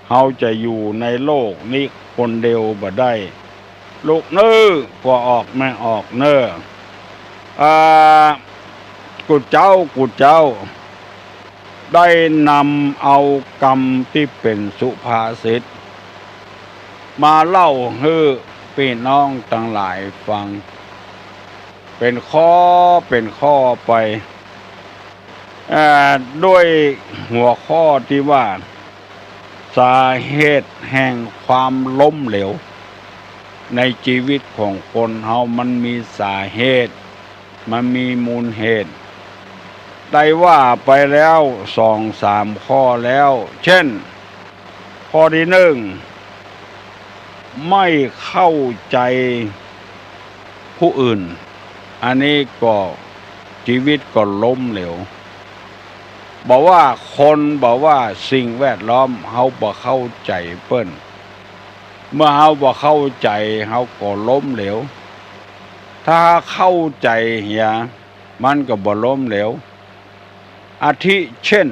เฮาจะอยู่ในโลกนี้คนเดียวบ่ได้ ลูกเน่อ กั๋วออกแม่ออกเน่อ อ่า กูเจ้า กูเจ้า ได้นำเอากำตี้เป๋นสุภาษิต มาเล่าหื้อปี้น้องตังหลายฟัง เป๋นข้อเป๋นข้อไป เอ่อ ด้วยหัวข้อตี้ว่า สาเหตุแห่งความล้มเหลว ในจีวิตของคนเฮามันมีสาเหตุ มันมีมูลเหตุ ได้ว่าไปแล้วสองสามข้อแล้ว เช่น ข้อตี้นึ่ง ไม่เข้าใจ๋ผู้อื่น อันนี้ก็จีวิตก็ล้มเหลว บ่ว่าคน บ่ว่าสิ่งแวดล้อม เฮาบ่เข้าใจ๋เปิ้น เมื่อเฮาบ่เข้าใจ๋ เฮาก็ล้มเหลว ถ้าเข้าใจ๋เหีย มันก็บ่ล้มเหลว อาทิเช่น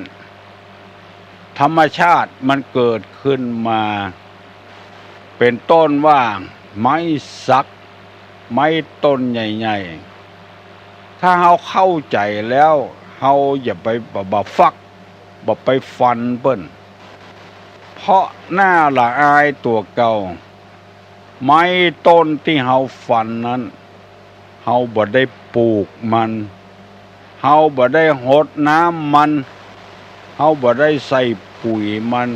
ธรรมชาติมันเกิดขึ้นมา เป๋นต้นว่าไม้สัก ไม้ต้นใหญ่ๆ ถ้าเฮาเข้าใจ๋แล้ว เฮาอย่าไปบ่ บ่ฟัก บ่ไปฟันเปิ้น เพราะหน้าละอายตั๋วเก่า ไม้ต้นตี้เฮาฟันนั้น เฮาบ่ได้ปลูกมัน เฮาบ่ได้หดน้ำมัน เฮาบ่ได้ใส่ปุ๋ยมัน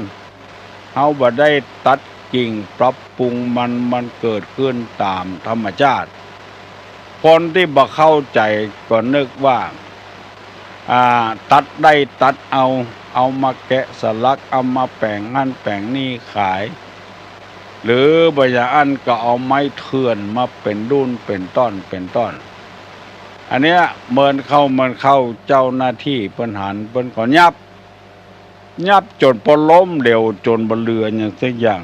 เฮาบ่ได้ตัดกิ่งปรับปรุงมัน มันเกิดขึ้นต๋ามธรรมชาติ คนตี้บ่เข้าใจ๋ก็นึกว่า อ่า ตัดได้ตัดเอา เอามาแกะสลัก เอามาแป๋งหั้นแป๋งนี่ขาย หรือบ่อย่างอั้นก็เอาไม้เถื่อนมาเป๋นดุ้นเป๋นต้อนเป๋นต้อน อันเนี้ยเหมินเข้าเหมินเข้า เจ้าหน้าตี้เปิ้นหันเปิ้นก็ยับ ยับจ๋นปอล้มเหลวจ๋นบ่เหลือหยังสักอย่าง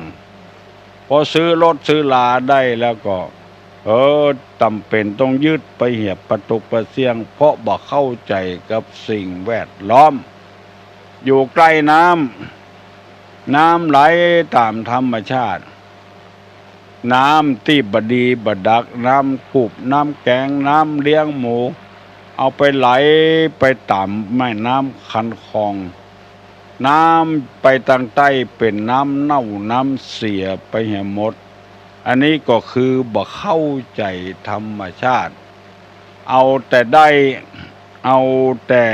ปอซื้อรถซื้อลาได้แล้วก็ เออ จ๋ำเป๋นต้องยึดไปเหียปะตุ๊กปะเสี้ยง เพราะบ่เข้าใจ๋กับสิ่งแวดล้อม อยู่ใก้น้ำ น้ำไหลต๋ามธรรมชาติ น้ำตี้บ่ดีบ่ดัก น้ำกุบ น้ำแก๋ง น้ำเลี้ยงหมู เอาไปไหลไปต๋ามแม่น้ำคันคลอง น้ำไปตางใต้เป๋นน้ำเน่าน้ำเสียไปเหียหมด อันนี้ก็คือบ่เข้าใจ๋ธรรมชาติ เอาแต่ได้ เอาแต่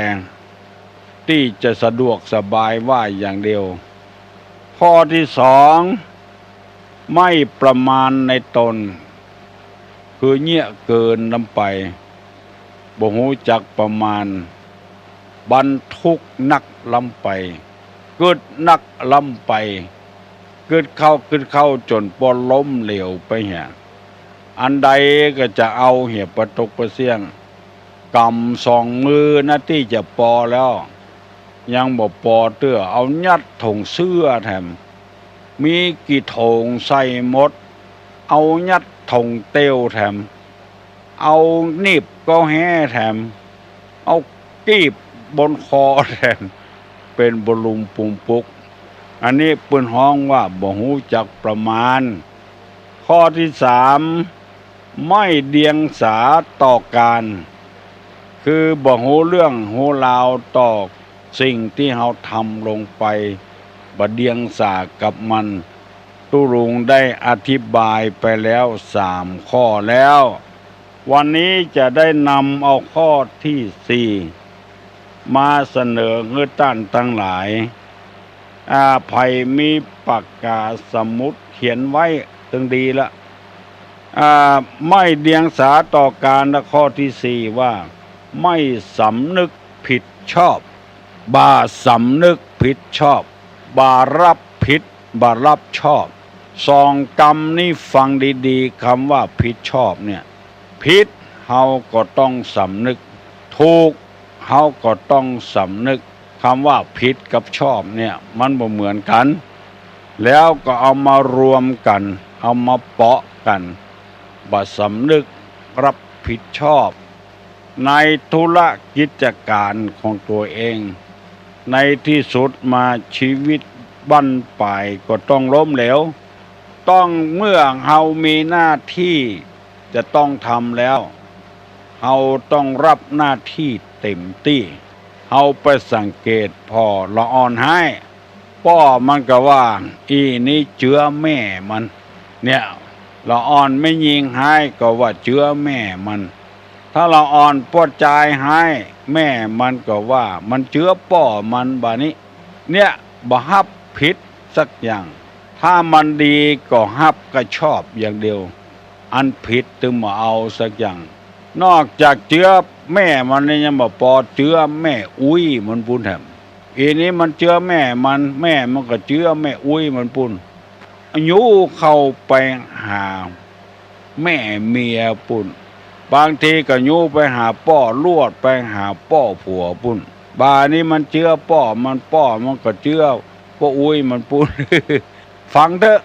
ตี้จะสะดวกสบายว่าอย่างเดียว ข้อตี้สอง ไม่ประมาณในตน คือเยียะเกินล้ำไป บ่ฮู้จักประมาณ บรรทุกหนักล้ำไป กึ๊ดหนักล้ำไป กึ๊ดเข้ากึ๊ดเข้าจ๋นปอล้มเหลวไปเหีย อันใดก็จะเอาเหียปะตุ๊กปะเสี้ยง ก๋ำสองมือนะตี้จะปอแล้ว ยังบ่ปอเตื้อ เอายัดถงเสื้อแถม มีกี่ถงใส่หมด เอายัดถงเตียวแถม เอาหนีบเก๊าแฮ้แถม เอากีบบนคอแถม เป๋นบ่ลุมปุมปุก อันนี้เปิ้นฮ้องว่าบ่ฮู้จักประมาณ ข้อตี้สาม ไม่เดียงสาต่อการ คือบ่ฮู้เรื่องฮู้ราวต่อสิ่งตี้เฮาทำลงไป บ่เดียงสากับมัน ตุ๊ลุงได้อธิบายไปแล้วสามข้อแล้ว วันนี้จะได้นำเอาข้อตี้สี่ มาเสนอหื้อต้านตังหลาย อ่า ใผมีปากกาสมุดเขียนไว้ตึงดีละ อ่า ไม่เดียงสาต่อการ และข้อตี้สี่ว่า ไม่สำนึกผิดชอบ บ่สำนึกผิดชอบ บ่รับผิด บ่รับชอบ สองกำนี้ฟังดีๆ กำว่าผิดชอบเนี่ย ผิด เฮาก็ต้องสำนึก ถูก เฮาก็ต้องสำนึก กำว่าผิดกับชอบเนี่ย มันบ่เหมือนกั๋น แล้วก็เอามารวมกั๋น เอามาเปาะกั๋น บ่สำนึกรับผิดชอบ ในธุรกิจก๋านของตั๋วเอง ในตี้สุดมาชีวิตบั้นปลายก็ต้องล้มเหลว ต้องเมื่อเฮามีหน้าตี้จะต้องทำแล้ว เฮาต้องฮับหน้าตี้เต๋มตี้ เฮาไปสังเกตผ่อละอ่อนฮ้าย ป้อมันก็ว่า "อี้นี้เจื๊อแม่มัน" เนี่ย ละอ่อนแม่ญิงฮ้ายก็ว่าเจื๊อแม่มัน ถ้าละอ่อนป้อจายฮ้าย แม่มันก็ว่ามันเจื๊อป้อมัน บาดนี้ เนี่ย บ่ฮับผิดสักอย่าง ถ้ามันดีก็ฮับกระชอบอย่างเดียว อันผิดตึงบ่เอาสักอย่าง นอกจากเจื๊อแม่มันแล้วยังบ่ปอ เจื๊อแม่อุ๊ยมันปู้นแถม อี้นี้มันเจื๊อแม่มัน แม่มันก็เจื๊อแม่อุ๊ยมันปู้น ยู้เข้าไปหาแม่เมียปู้น บางทีก็ยู้ไปหาป้อลวด ไปหาป้อผัวปู้น บาดนี้มันเจื๊อป้อมัน ป้อมันก็เจื๊อป้ออุ๊ยมันปู้น ฟังเต๊อะ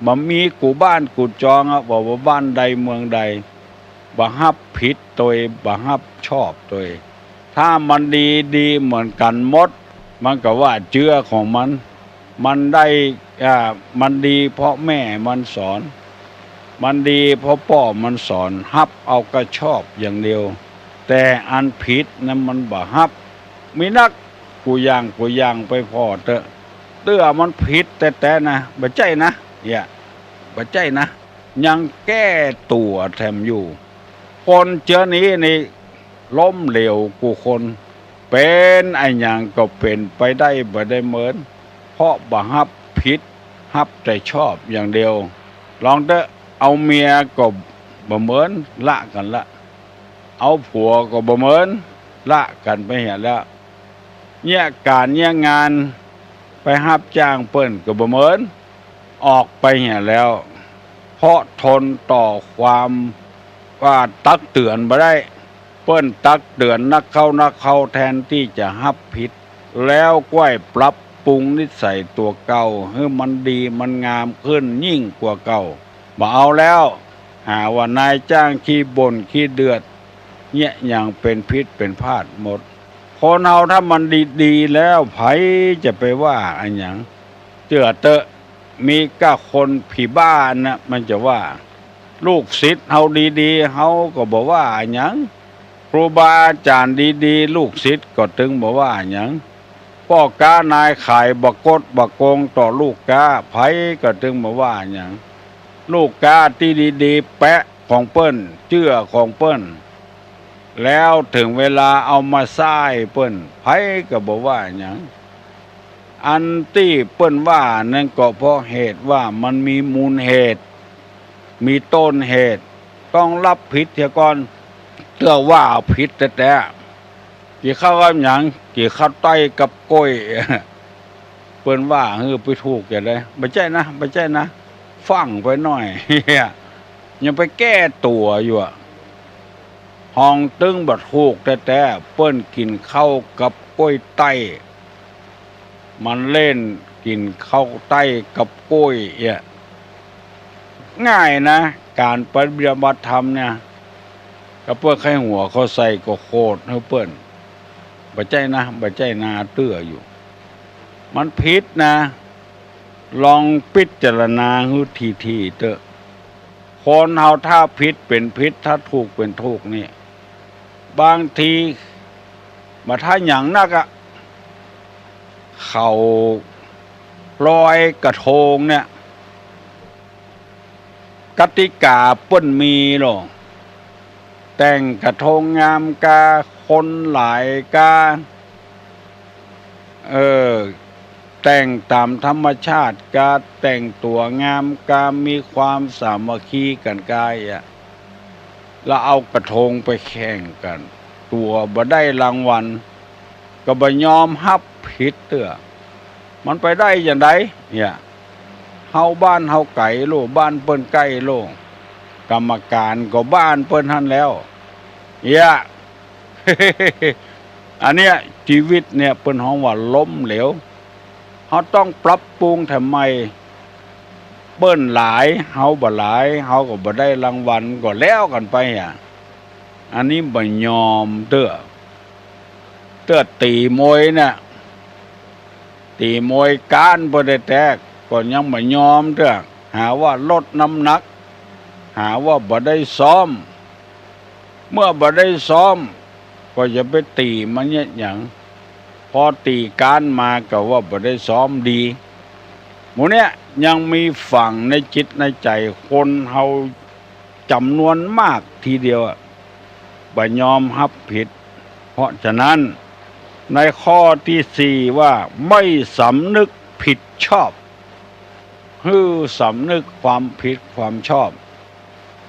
บ่มีกู้บ้านกู้จองอะ บ่ว่าบ้านใดเมืองใด บ่ฮับผิดตวย บ่ฮับชอบตวย ถ้ามันดี ดีเหมือนกั๋นหมด มันก็ว่าเจื๊อของมัน มันได้ อ่า มันดีเพราะแม่มันสอน มันดีเพราะป้อมันสอน ฮับเอากระชอบอย่างเดียว แต่อันผิดนั้นมันบ่ฮับ มีนักกู้อย่างกู้อย่างไปผ่อเต๊อะ เตื้อมันผิดแต๊ๆ นะ บ่ใจ้นะ เนี่ย บ่ใจ้นะ ยังแก้ตั๋วแถมอยู่ คนเจื้อนี้นี่ล้มเหลวกู้คน เป๋นอะหยังก็เป๋นไปได้บ่ได้เหมือน เพราะบ่ฮับผิด ฮับแต่ชอบอย่างเดียว ลองเต๊อะ เอาเมียก็บ่เหมือน ละกั๋นละ เอาผัวก็บ่เหมือน ละกั๋นไปเหียแล้ว เยียะก๋านเยียะงาน ไปฮับจ้างเปิ้นก็บ่เหมือน ออกไปเหียแล้ว เพราะทนต่อความว่าตักเตือนบ่ได้ เปิ้นตักเตือนนักเข้านักเข้า แทนตี้จะฮับผิด แล้วก้อยปรับปรุงนิสัยตั๋วเก่าหื้อมันดีมันงามขึ้นยิ่งกว่าเก่า บ่เอาแล้ว หาว่านายจ้างขี้บ่นขี้เดือด เยียะหยังเป๋นผิดเป๋นพลาดหมด คนเฮาถ้ามันดีๆ แล้ว ใผจะไปว่าอะหยัง เจื้อเต๊อะ มีก้าคนผีบ้านะ มันจะว่า ลูกศิษย์เฮาดีๆ เฮาก็บ่ว่าอะหยัง ครูบาอาจ๋ารย์ดีๆ ลูกศิษย์ก็ตึงบ่ว่าอะหยัง ป้อก๊านายขายบ่กดบ่โกงต่อลูกก๊า ใผก็ตึงบ่ว่าอะหยัง ลูกก๊าตี้ดีๆ แปะของเปิ้น เจื้อของเปิ้น แล้วเถิงเวลาเอามาใซ้เปิ้น ใผก็บ่ว่าอะหยัง อันตี้เปิ้นว่านั้นก็เพราะเหตุว่ามันมีมูลเหตุ มีต้นเหตุ ต้องฮับผิดเสียก่อน เตื้อว่าผิดแต๊ๆ กิ๋นข้าวกับหยัง กิ๋นข้าวต้อยกับก้วย เปิ้นว่าหื้อไปถูกจะได้ บ่ใจ้นะ บ่ใจ้นะ ฟังไปหน้อย ยังไปแก้ตั๋วอยู่อะ ฮองตึงบ่ถูกแต๊ๆ เปิ้นกิ๋นข้าวกับก้วยต้อย มันเล่นกิ๋นข้าวต้อยกับก้วยเอี้ย ง่ายนะ ก๋านปฏิบัติธรรมเนี่ย ถ้าเปิ้นใค่หัวเข้าใส่ก็โขดหื้อเปิ้น บ่ใจ้นะ บ่ใจ้นาเตื้ออยู่ มันผิดนะ ลองพิจารณาหื้อถี่ๆ เต๊อะ คนเฮาถ้าผิดเป๋นผิด ถ้าถูกเป๋นถูกนี่ บางที บ่ถ้าหยังนักอะ เขาลอยกระทงเนี่ย กติกาเปิ้นมีโล แต่งกระทงงามกา คนหลายกา เออ แต่งต๋ามธรรมชาติกา แต่งตั๋วงามกา มีความสามัคคีกั๋นกาอะ แล้วเอากระทงไปแข่งกั๋น ตั๋วบ่ได้รางวัล ก็บ่ยอมฮับผิดเตื้อ มันไปได้จาใดเนี่ย เฮาบ้านเฮาไก๋โล บ้านเปิ้นใก้โล กรรมการก็บ้านเปิ้นหั้นแล้ว เนี่ย อันเนี้ย จีวิตเนี่ย เปิ้นฮ้องว่าล้มเหลว เฮาต้องปรับปรุงแถมใหม่ เปิ้นหลาย เฮาบ่หลาย เฮาก็บ่ได้รางวัล ก็แล้วกั๋นไปอะ อันนี้บ่ยอมเตื้อ เตื้อตี๋มวยเนี่ย ตี๋มวยก๊านเปิ้นแต๊ๆ ก็ยังบ่ยอมเตื้อ หาว่าลดน้ำหนัก หาว่าบ่ได้ซ้อม เมื่อบ่ได้ซ้อม ก็อย่าไปตี๋มันเยียะหยัง พอตี๋ก๊านมาก็ว่าบ่ได้ซ้อมดี หมู่เนี้ยยังมีฝังในจิตในใจ๋คนเฮาจ๋ำนวนมากทีเดียวอะ บ่ยอมฮับผิด เพราะฉะนั้น ในข้อตี้สี่ว่า ไม่สำนึกผิดชอบ หื้อสำนึกความผิดความชอบ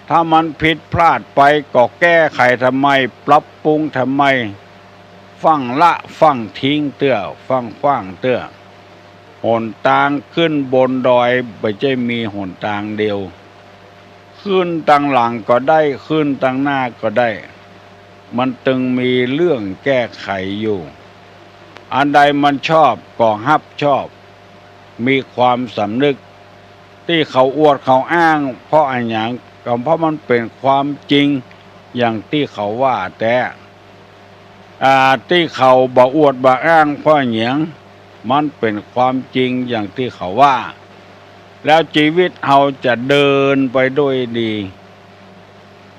ถ้ามันผิดพลาดไปก็แก้ไขทำไม ปรับปรุงทำไม ฟั่งละฟั่งทิ้งเตื้อ ฟั่งขว้างเตื้อ หนตางขึ้นบนดอยบ่ใจ้มีหนตางเดียว ขึ้นตังหลังก็ได้ ขึ้นตังหน้าก็ได้ มันตึงมีเรื่องแก้ไขอยู่ อันใดมันชอบก็ฮับชอบ มีความสำนึก ตี้เขาอวดเขาอ้างเพราะอะหยัง ก็เพราะมันเป๋นความจริงอย่างตี้เขาว่าแต๊ อ่า ตี้เขาบ่อวดบ่อ้างเพราะหยัง มันเป๋นความจริงอย่างตี้เขาว่า แล้วจีวิตเฮาจะเดินไปด้วยดี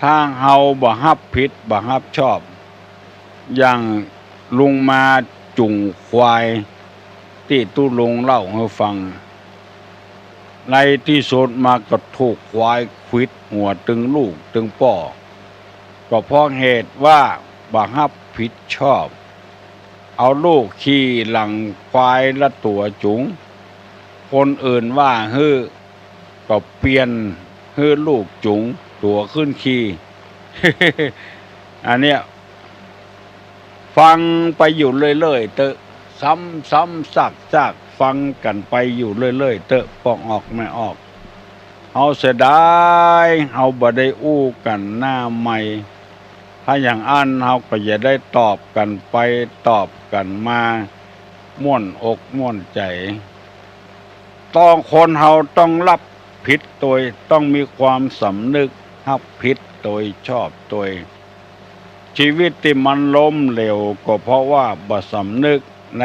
ถ้าเฮาบ่ฮับผิดบ่ฮับชอบ อย่างลุงมาจุ่งควาย ตี้ตุ๊ลุงเล่าหื้อฟัง ในตี้สุดมาก็ถูกควายขวิดหัวตึงลูกตึงป้อ ก็เพราะเหตุว่าบ่ฮับผิดชอบ เอาลูกขี่หลังควายละตั๋วจุ๋ง คนอื่นว่าหื้อ ก็เปลี่ยนหื้อลูกจุ๋งตั๋วขึ้นขี่ อันเนี้ย ฟังไปอยู่เรื่อยๆ เต๊อะ ซ้ำๆ ซากๆ ฟังกั๋นไปอยู่เรื่อยๆ เต๊อะ ป้องออกแม่ออก เฮาเสียดาย เฮาบ่ได้อู้กั๋นหน้าใหม่ ถ้าอย่างอั้นเฮาก็จะได้ตอบกั๋นไปตอบกั๋นมา ม่วนอกม่วนใจ๋ ต้อง คนเฮาต้องฮับผิดตวย ต้องมีความสำนึกฮับผิดตวย ชอบตวย จีวิตตี้มันล้มเหลวก็เพราะว่าบ่สำนึกใน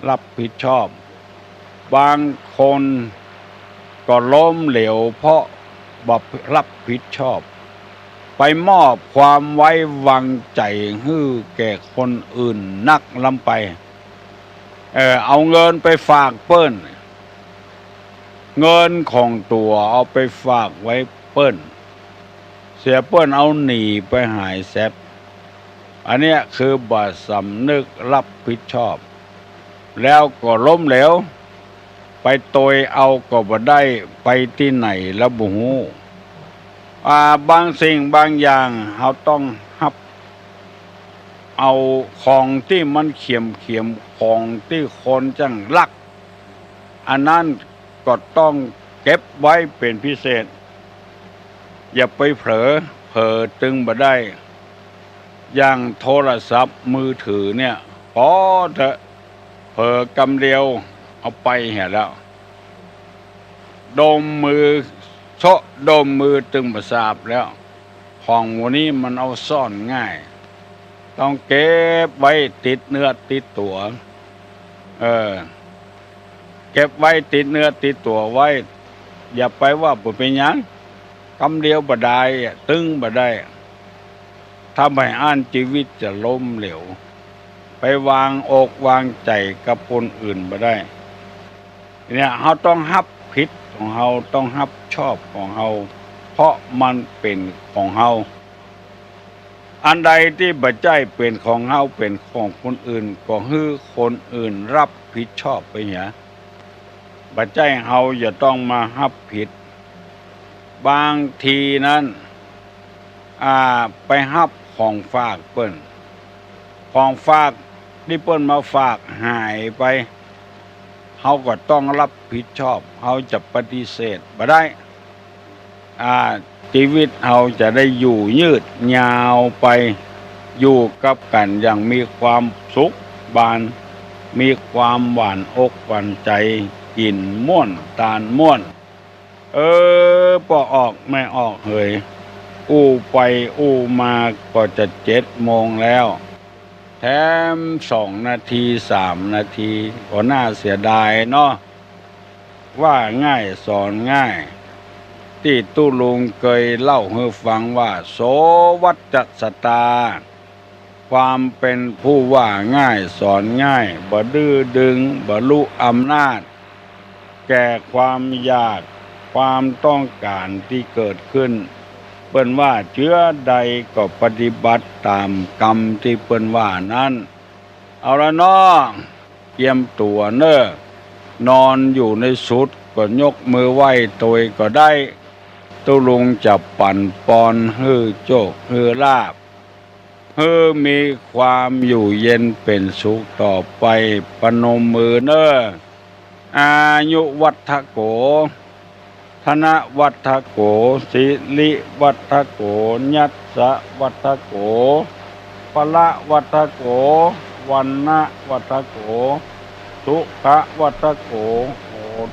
ฮับผิดชอบ บางคนก็ล้มเหลวเพราะบ่ฮับผิดชอบ ไปมอบความไว้วางใจ๋หื้อแก่คนอื่นนักล้ำไป เออ เอาเงินไปฝากเปิ้น เงินของตั๋วเอาไปฝากไว้เปิ้น เสียเปิ้นเอาหนีไปหายแซ็บ อันเนี้ยคือบ่สำนึกฮับผิดชอบ แล้วก็ล้มเหลว ไปตวยเอาก็บ่ได้ ไปตี้ไหนแล้วบ่ฮู้ อ่า บางสิ่งบางอย่างเฮาต้องฮับ เอาของตี้มันเขียมๆ ของตี้คนจั้งฮัก อันนั้นก็ต้องเก็บไว้เป๋นพิเศษ อย่าไปเผลอ เผลอตึงบ่ได้ อย่างโทรศัพท์มือถือเนี่ย ปอเต๊อะ เผลอกำเดียวเอาไปเหียแล้ว ดมมือ โซะดมมือตึงบ่สาบแล้ว ของหมู่นี้มันเอาซ่อนง่าย ต้องเก็บไว้ติดเนื้อติดตั๋ว เออ เก็บไว้ติดเนื้อติดตั๋วไว้ อย่าไปว่าบ่เป๋นหยัง กำเดียวบ่ได้อะ ตึงบ่ได้ ถ้าบ่อั้นจีวิตจะล้มเหลว ไปวางอกวางใจ๋กับคนอื่นบ่ได้ เนี่ย เฮาต้องฮับผิดของเฮา ต้องฮับชอบของเฮา เพราะมันเป๋นของเฮา อันใดตี้บ่ใจ้เป๋นของเฮา เป๋นของคนอื่น ก็หื้อคนอื่นฮับผิดชอบไปเหีย บ่ใจ้เฮาจะต้องมาฮับผิด บางทีนั้น อ่า ไปฮับของฝากเปิ้น ของฝากตี้เปิ้นมาฝากหายไป เฮาก็ต้องฮับผิดชอบ เฮาจะปฏิเสธบ่ได้ อ่า จีวิตเฮาจะได้อยู่ยืดยาวไป อยู่กับกั๋นอย่างมีความสุขบาน มีความหวานอกหวานใจ๋ กิ๋นม่วนตานม่วน เออ ป้อออกแม่ออกเหย อู้ไปอู้มาก็จะเจ็ดโมงแล้ว แถมสองนาที สามนาที ก็น่าเสียดายเนาะ ว่าง่ายสอนง่าย ตี้ตุ๊ลุงเกยเล่าหื้อฟังว่า โสวัจจสตา ความเป๋นผู้ว่าง่ายสอนง่าย บ่ดื้อดึง บ่ลุอำนาจ แก่ความอยาก ความต้องก๋านตี้เกิดขึ้น เปิ้นว่าเจื้อใดก็ปฏิบัติต๋ามกำตี้เปิ้นว่านั้น เอาละเนาะ เกียมตั๋วเน่อ นอนอยู่ในสุดก็ยกมือไหว้ตวยก็ได้ ตุ๊ลุงจะปั๋นปอนหื้อโจคหื้อลาภ หื้อมีความอยู่เย็นเป๋นสุขต่อไป ประนมมือเน่อ อายุวัฒโก ธนวัฒโก สิริวัฒโก ยัสสวัฒโก พละวัฒโก วรรณวัฒโก สุขวัฒโก โห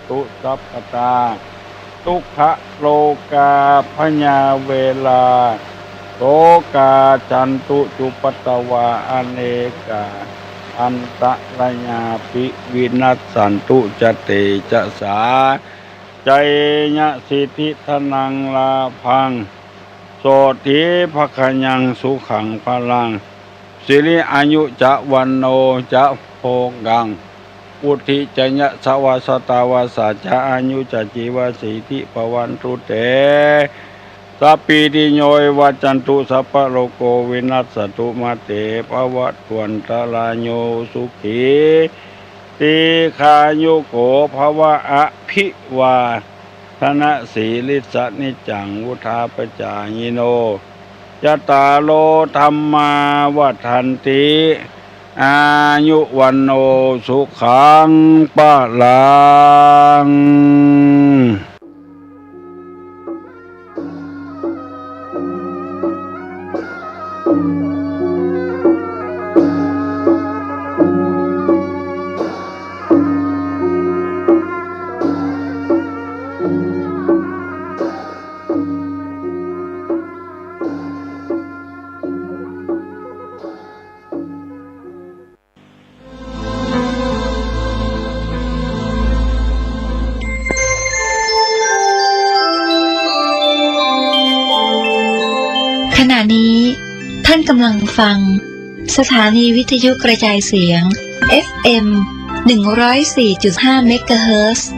ตุสัพพตา ทุกขโรคาพยาเวรา โสกา ฉันตุ จุปปตวา อเนกา อันตรายาปิ วินัสสันตุ จะเตจะสา ชัยยะสิทธิธนังลาภัง โสตถีภคยัง สุขังพลัง สิริอายุจะ วันโนจะ โภคัง วุฒิจะ ยะสะวา สะตาวาสาจะ อายุจะ จีวะสีติ ภวันตุ เต สัพพีติโย วิวัชชันตุ สัพพะโรโค วินัสสันตุ มา เต ภะวัตวันตะราโย สุขี ตีฆายุโก ภะวะ อภิวาทะนะสีลิสสะ นิจจัง วุฑฒาปะจายิโน จัตตาโร ธัมมา วัฑฒันติ อายุ วันโน สุขัง พลัง ขณะนี้ท่านกำลังฟังสถานีวิทยุกระจายเสียง เอฟเอ็ม หนึ่งร้อยสี่จุดห้า เมกะเฮิรตซ์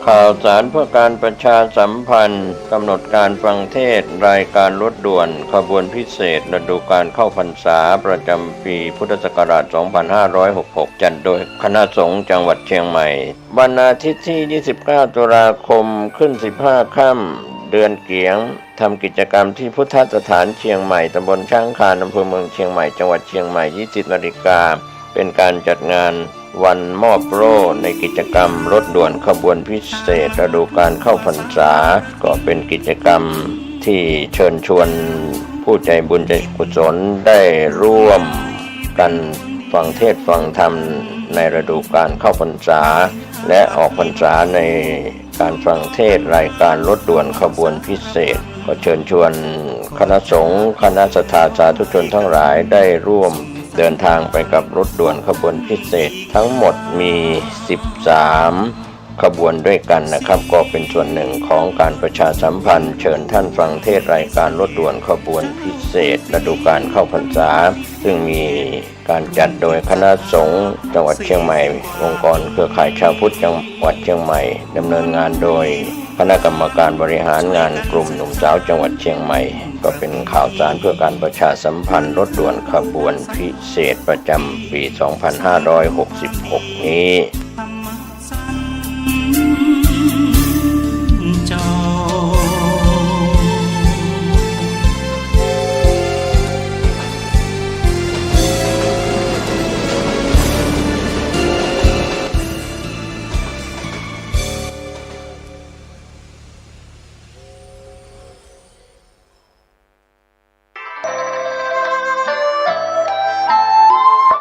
ข่าวสารเพื่อการประชาสัมพันธ์ กำหนดการฟังเทศน์รายการรถด่วนขบวนพิเศษฤดูกาลเข้าพรรษาประจำปีพุทธศักราช สองพันห้าร้อยหกสิบหก จัดโดยคณะสงฆ์จังหวัดเชียงใหม่ วันอาทิตย์ที่ ยี่สิบเก้า ตุลาคม ขึ้น สิบห้า ค่ำ เดือนเกี๋ยง ทำกิจกรรมที่พุทธสถานเชียงใหม่ ตำบลช้างคาน อำเภอเมืองเชียงใหม่ จังหวัดเชียงใหม่ ยี่สิบนาฬิกา เป็นการจัดงานวันมอบโล่ในกิจกรรมรถด่วนขบวนพิเศษฤดูกาลเข้าพรรษา ก็เป็นกิจกรรมที่เชิญชวนผู้ใจบุญใจกุศลได้ร่วมกันฟังเทศน์ฟังธรรมในฤดูกาลเข้าพรรษา และออกพรรษาใน การฟังเทศน์รายการรถด่วนขบวนพิเศษ ก็เชิญชวนคณะสงฆ์ คณะศรัทธาสาธุชนทั้งหลายได้ร่วมเดินทางไปกับรถด่วนขบวนพิเศษ ทั้งหมดมี สิบสาม ขบวนด้วยกันนะครับ ก็เป็นส่วนหนึ่งของการประชาสัมพันธ์ เชิญท่านฟังเทศน์รายการรถด่วนขบวนพิเศษฤดูกาลเข้าพรรษา ซึ่งมี การจัดโดยคณะสงฆ์จังหวัดเชียงใหม่ องค์กรเครือข่ายชาวพุทธจังหวัดเชียงใหม่ ดำเนินงานโดยคณะกรรมการบริหารงานกลุ่มหนุ่มสาวจังหวัดเชียงใหม่ ก็เป็นข่าวสารเพื่อการประชาสัมพันธ์รถด่วนขบวนพิเศษประจำปี สองพันห้าร้อยหกสิบหก นี้ เจ้า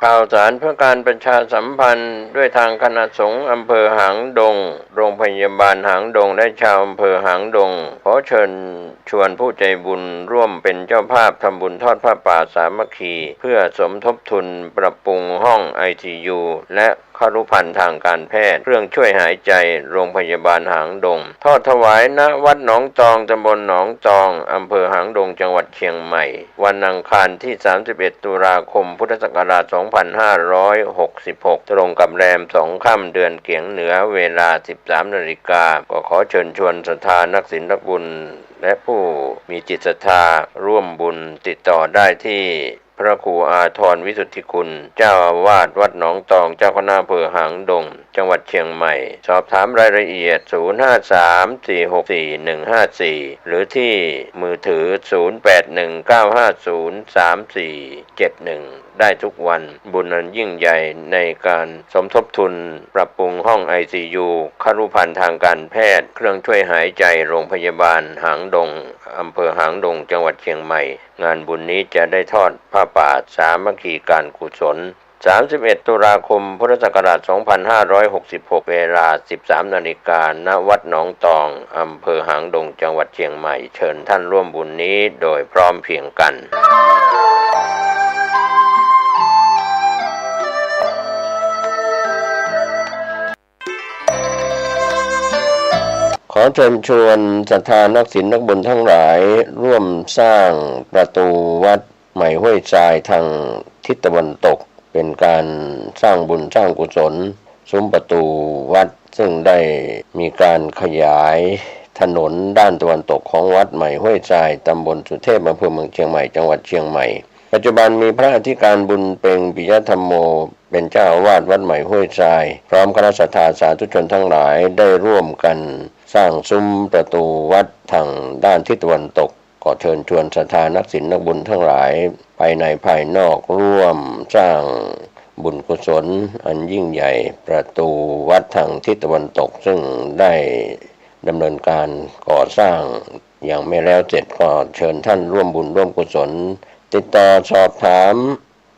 ข่าวสารเพื่อการประชาสัมพันธ์ ด้วยทางคณะสงฆ์อำเภอหางดง โรงพยาบาลหางดง และชาวอำเภอหางดง ขอเชิญชวนผู้ใจบุญร่วมเป็นเจ้าภาพทำบุญทอดผ้าป่าสามัคคี เพื่อสมทบทุนปรับปรุงห้อง ไอซียู และครุภัณฑ์ทางการแพทย์ เครื่องช่วยหายใจ โรงพยาบาลหางดง ทอดถวาย ณ วัดหนองตอง ตำบลหนองตอง อำเภอหางดง จังหวัดเชียงใหม่ วันอังคารที่ สามสิบเอ็ด ตุลาคม พุทธศักราช สองพันห้าร้อยหกสิบหก ตรงกับแรมสองค่ำ เดือนเก๋งเหนือ เวลา สิบสามนาฬิกา ก็ขอเชิญชวนศรัทธานักศีลนักบุญ และผู้มีจิตศรัทธาร่วมบุญ ติดต่อได้ที่พระครูอาทรวิสุทธิคุณ เจ้าอาวาสวัดหนองตอง เจ้าคณะอำเภอหางดง จังหวัดเชียงใหม่ สอบถามรายละเอียด ศูนย์ห้าสาม สี่หกสี่ หนึ่งห้าสี่ หรือที่มือถือ ศูนย์แปดหนึ่ง เก้าห้าศูนย์ สามสี่เจ็ดหนึ่ง ได้ทุกวัน บุญอันยิ่งใหญ่ในการสมทบทุนปรับปรุงห้อง ไอซียู ครุภัณฑ์ทางการแพทย์ เครื่องช่วยหายใจ โรงพยาบาลหางดง อำเภอหางดง จังหวัดเชียงใหม่ งานบุญนี้จะได้ทอดผ้าป่าสามัคคีการกุศล สามสิบเอ็ด ตุลาคม พุทธศักราช สองพันห้าร้อยหกสิบหก เวลา สิบสามนาฬิกา ณ วัดหนองตอง อำเภอหางดง จังหวัดเชียงใหม่ เชิญท่านร่วมบุญนี้โดยพร้อมเพรียงกัน ขอเชิญชวนศรัทธานักศีลนักบุญทั้งหลาย ร่วมสร้างประตูวัดใหม่ห้วยทรายทางทิศตะวันตก เป็นการสร้างบุญสร้างกุศล ซุ้มประตูวัด ซึ่งได้มีการขยายถนนด้านตะวันตกของวัดใหม่ห้วยทราย ตำบลสุเทพ อำเภอเมืองเชียงใหม่ จังหวัดเชียงใหม่ ปัจจุบันมีพระอธิการบุญเป็ง ปิยธัมโม เป็นเจ้าอาวาสวัดใหม่ห้วยทราย พร้อมคณะศรัทธาสาธุชนทั้งหลาย ได้ร่วมกันสร้างซุ้มประตูวัดทางด้านทิศตะวันตก ก็เชิญชวนศรัทธานักศีลนักบุญทั้งหลาย ภายในภายนอก ร่วมสร้างบุญกุศลอันยิ่งใหญ่ ประตูวัดทางทิศตะวันตก ซึ่งได้ดำเนินการก่อสร้างยังไม่แล้วเสร็จ ก็เชิญท่านร่วมบุญร่วมกุศล ติดต่อสอบถาม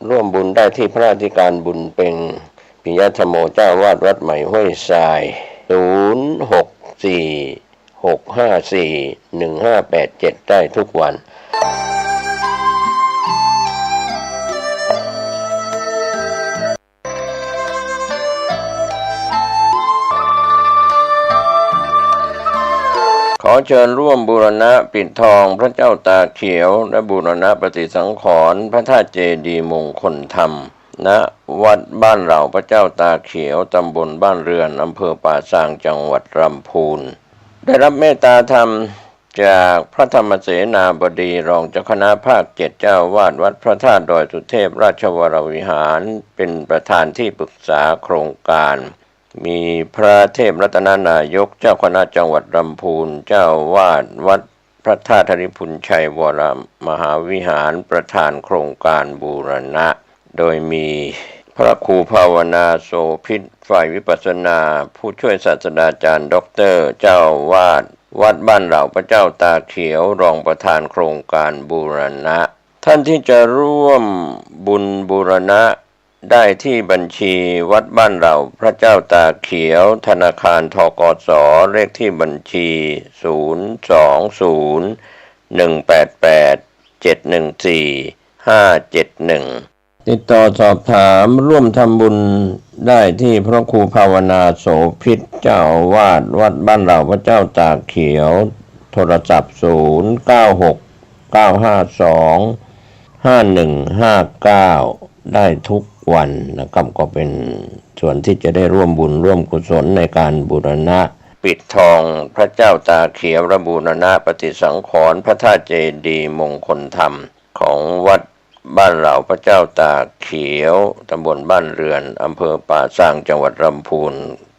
ร่วมบุญได้ที่พระอธิการบุญเป็ง ปิยธัมโม เจ้าอาวาสวัดใหม่ห้วยทราย ศูนย์หกสี่ หกห้าสี่ หนึ่งห้าแปดเจ็ด ได้ทุกวัน ขอเชิญร่วมบูรณะปิดทองพระเจ้าตาเขียว และบูรณะปฏิสังขรณ์พระธาตุเจดีย์มงคลธรรม ณ วัดบ้านเหล่าพระเจ้าตาเขียว ตำบลบ้านเรือน อำเภอป่าซาง จังหวัดลำพูน ได้รับเมตตาธรรมจากพระธรรมเสนาบดี รองเจ้าคณะภาคเจ็ด เจ้าอาวาสวัดพระธาตุดอยสุเทพราชวรวิหาร เป็นประธานที่ปรึกษาโครงการ มีพระเทพรัตนนายก เจ้าคณะจังหวัดลำพูน เจ้าอาวาสวัดพระธาตุธริพุนชัยวรมหาวิหาร ประธานโครงการบูรณะ โดยมีพระครูภาวนาโสภิต ฝ่ายวิปัสสนา ผู้ช่วยศาสตราจารย์ด็อกเตอร์ เจ้าอาวาสวัดบ้านเหล่าพระเจ้าตาเขียว รองประธานโครงการบูรณะ ท่านที่จะร่วมบุญบูรณะ ได้ที่บัญชีวัดบ้านเหล่าพระเจ้าตาเขียว ธนาคาร ธ.ก.ส. เลขที่บัญชี ศูนย์สองศูนย์ หนึ่งแปดแปด เจ็ดหนึ่งสี่ ห้าเจ็ดหนึ่ง ติดต่อสอบถามร่วมทำบุญได้ที่พระครูภาวนาโสภิต เจ้าอาวาสวัดบ้านเหล่าพระเจ้าตาเขียว โทรศัพท์ ศูนย์เก้าหก เก้าห้าสอง ห้าหนึ่งห้าเก้า ได้ทุกวันนะครับ ก็เป็นส่วนที่จะได้ร่วมบุญร่วมกุศลในการบูรณะปิดทองพระเจ้าตาเขียว และบูรณะปฏิสังขรณ์พระธาตุเจดีย์มงคลธรรม ของวัดบ้านเหล่าพระเจ้าตาเขียว ตำบลบ้านเรือน อำเภอป่าซาง จังหวัดลำพูน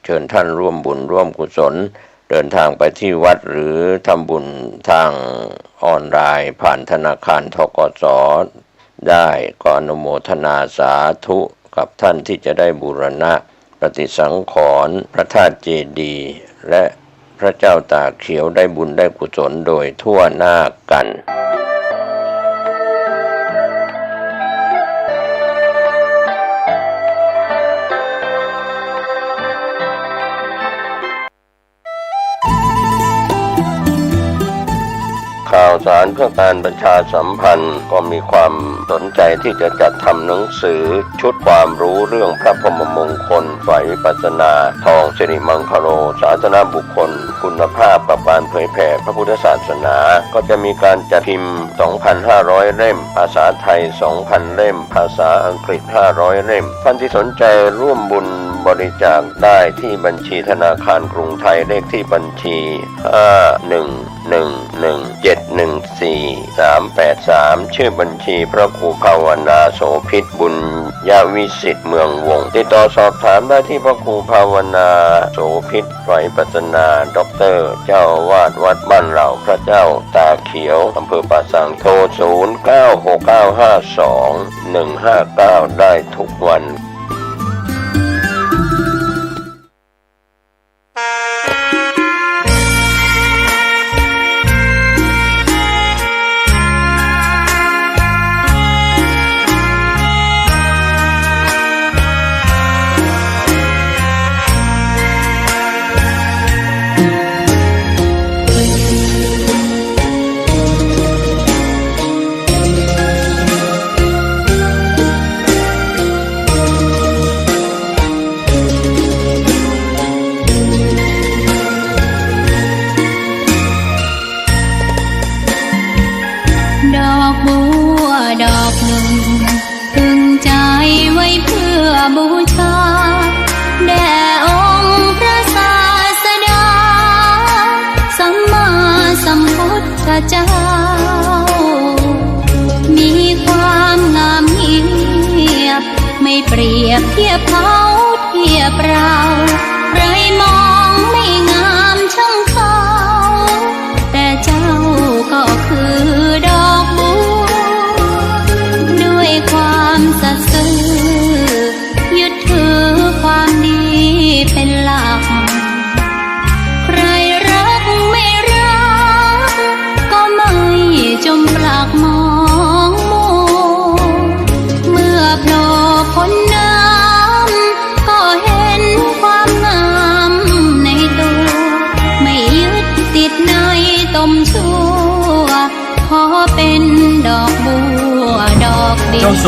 เชิญท่านร่วมบุญร่วมกุศล เดินทางไปที่วัดหรือทำบุญทางออนไลน์ผ่านธนาคาร ธ.ก.ส. ได้ ก็อนุโมทนาสาธุกับท่านที่จะได้บูรณะปฏิสังขรณ์พระธาตุเจดีย์ และพระเจ้าตาเขียวได้บุญได้กุศลโดยทั่วหน้ากัน สารเพื่อการประชาสัมพันธ์ก็มีความสนใจที่จะจัดทำหนังสือชุดความรู้เรื่องพระพรหมมงคลฝ่ายวิปัสสนา ทองสิริมังคโล สาสนบุคคล คุณภาพกับการเผยแผ่พระพุทธศาสนา ก็จะมีการจัดพิมพ์ สองพันห้าร้อย เล่ม ภาษาไทย สองพัน เล่ม ภาษาอังกฤษ ห้าร้อย เล่ม ท่านที่สนใจร่วมบุญบริจาคได้ที่บัญชีธนาคารกรุงไทย เลขที่บัญชี ห้าหนึ่งหนึ่งหนึ่งเจ็ดหนึ่งสี่สามแปดสาม ชื่อบัญชีพระครูภาวนาโสภิต บุญยวิสิทธิ์ เมืองวงศ์ ติดต่อสอบถามได้ที่พระครูภาวนาโสภิต ไตรปัสสนา ด็อกเตอร์ เจ้าอาวาสวัดบ้านเหล่าพระเจ้าตาเขียว อำเภอป่าสัก โทร ศูนย์เก้าหกเก้าห้าสองหนึ่งห้าเก้า ได้ทุกวัน ดอกบัวดอกหนึ่ง พึงใจไว้เพื่อบูชา แด่องค์พระศาสดา สัมมาสัมพุทธเจ้า มีความงามเงียบ ไม่เปรียบเทียบเขาเทียบเรา ใครมองไม่งามช่างเขา แต่เจ้าก็คือดอกบัว ด้วยความสัตย์ซื่อ ยึดถือความดีเป็นหลัก ใครรักไม่รัก ก็ไม่จมปลักมองมัว เมื่อโผล่พ้นน้ำ ก็เห็นความงามในตัว ไม่ยึดติดในตมชั่ว ขอเป็นดอกบัวดอกเดียว เจ้าโส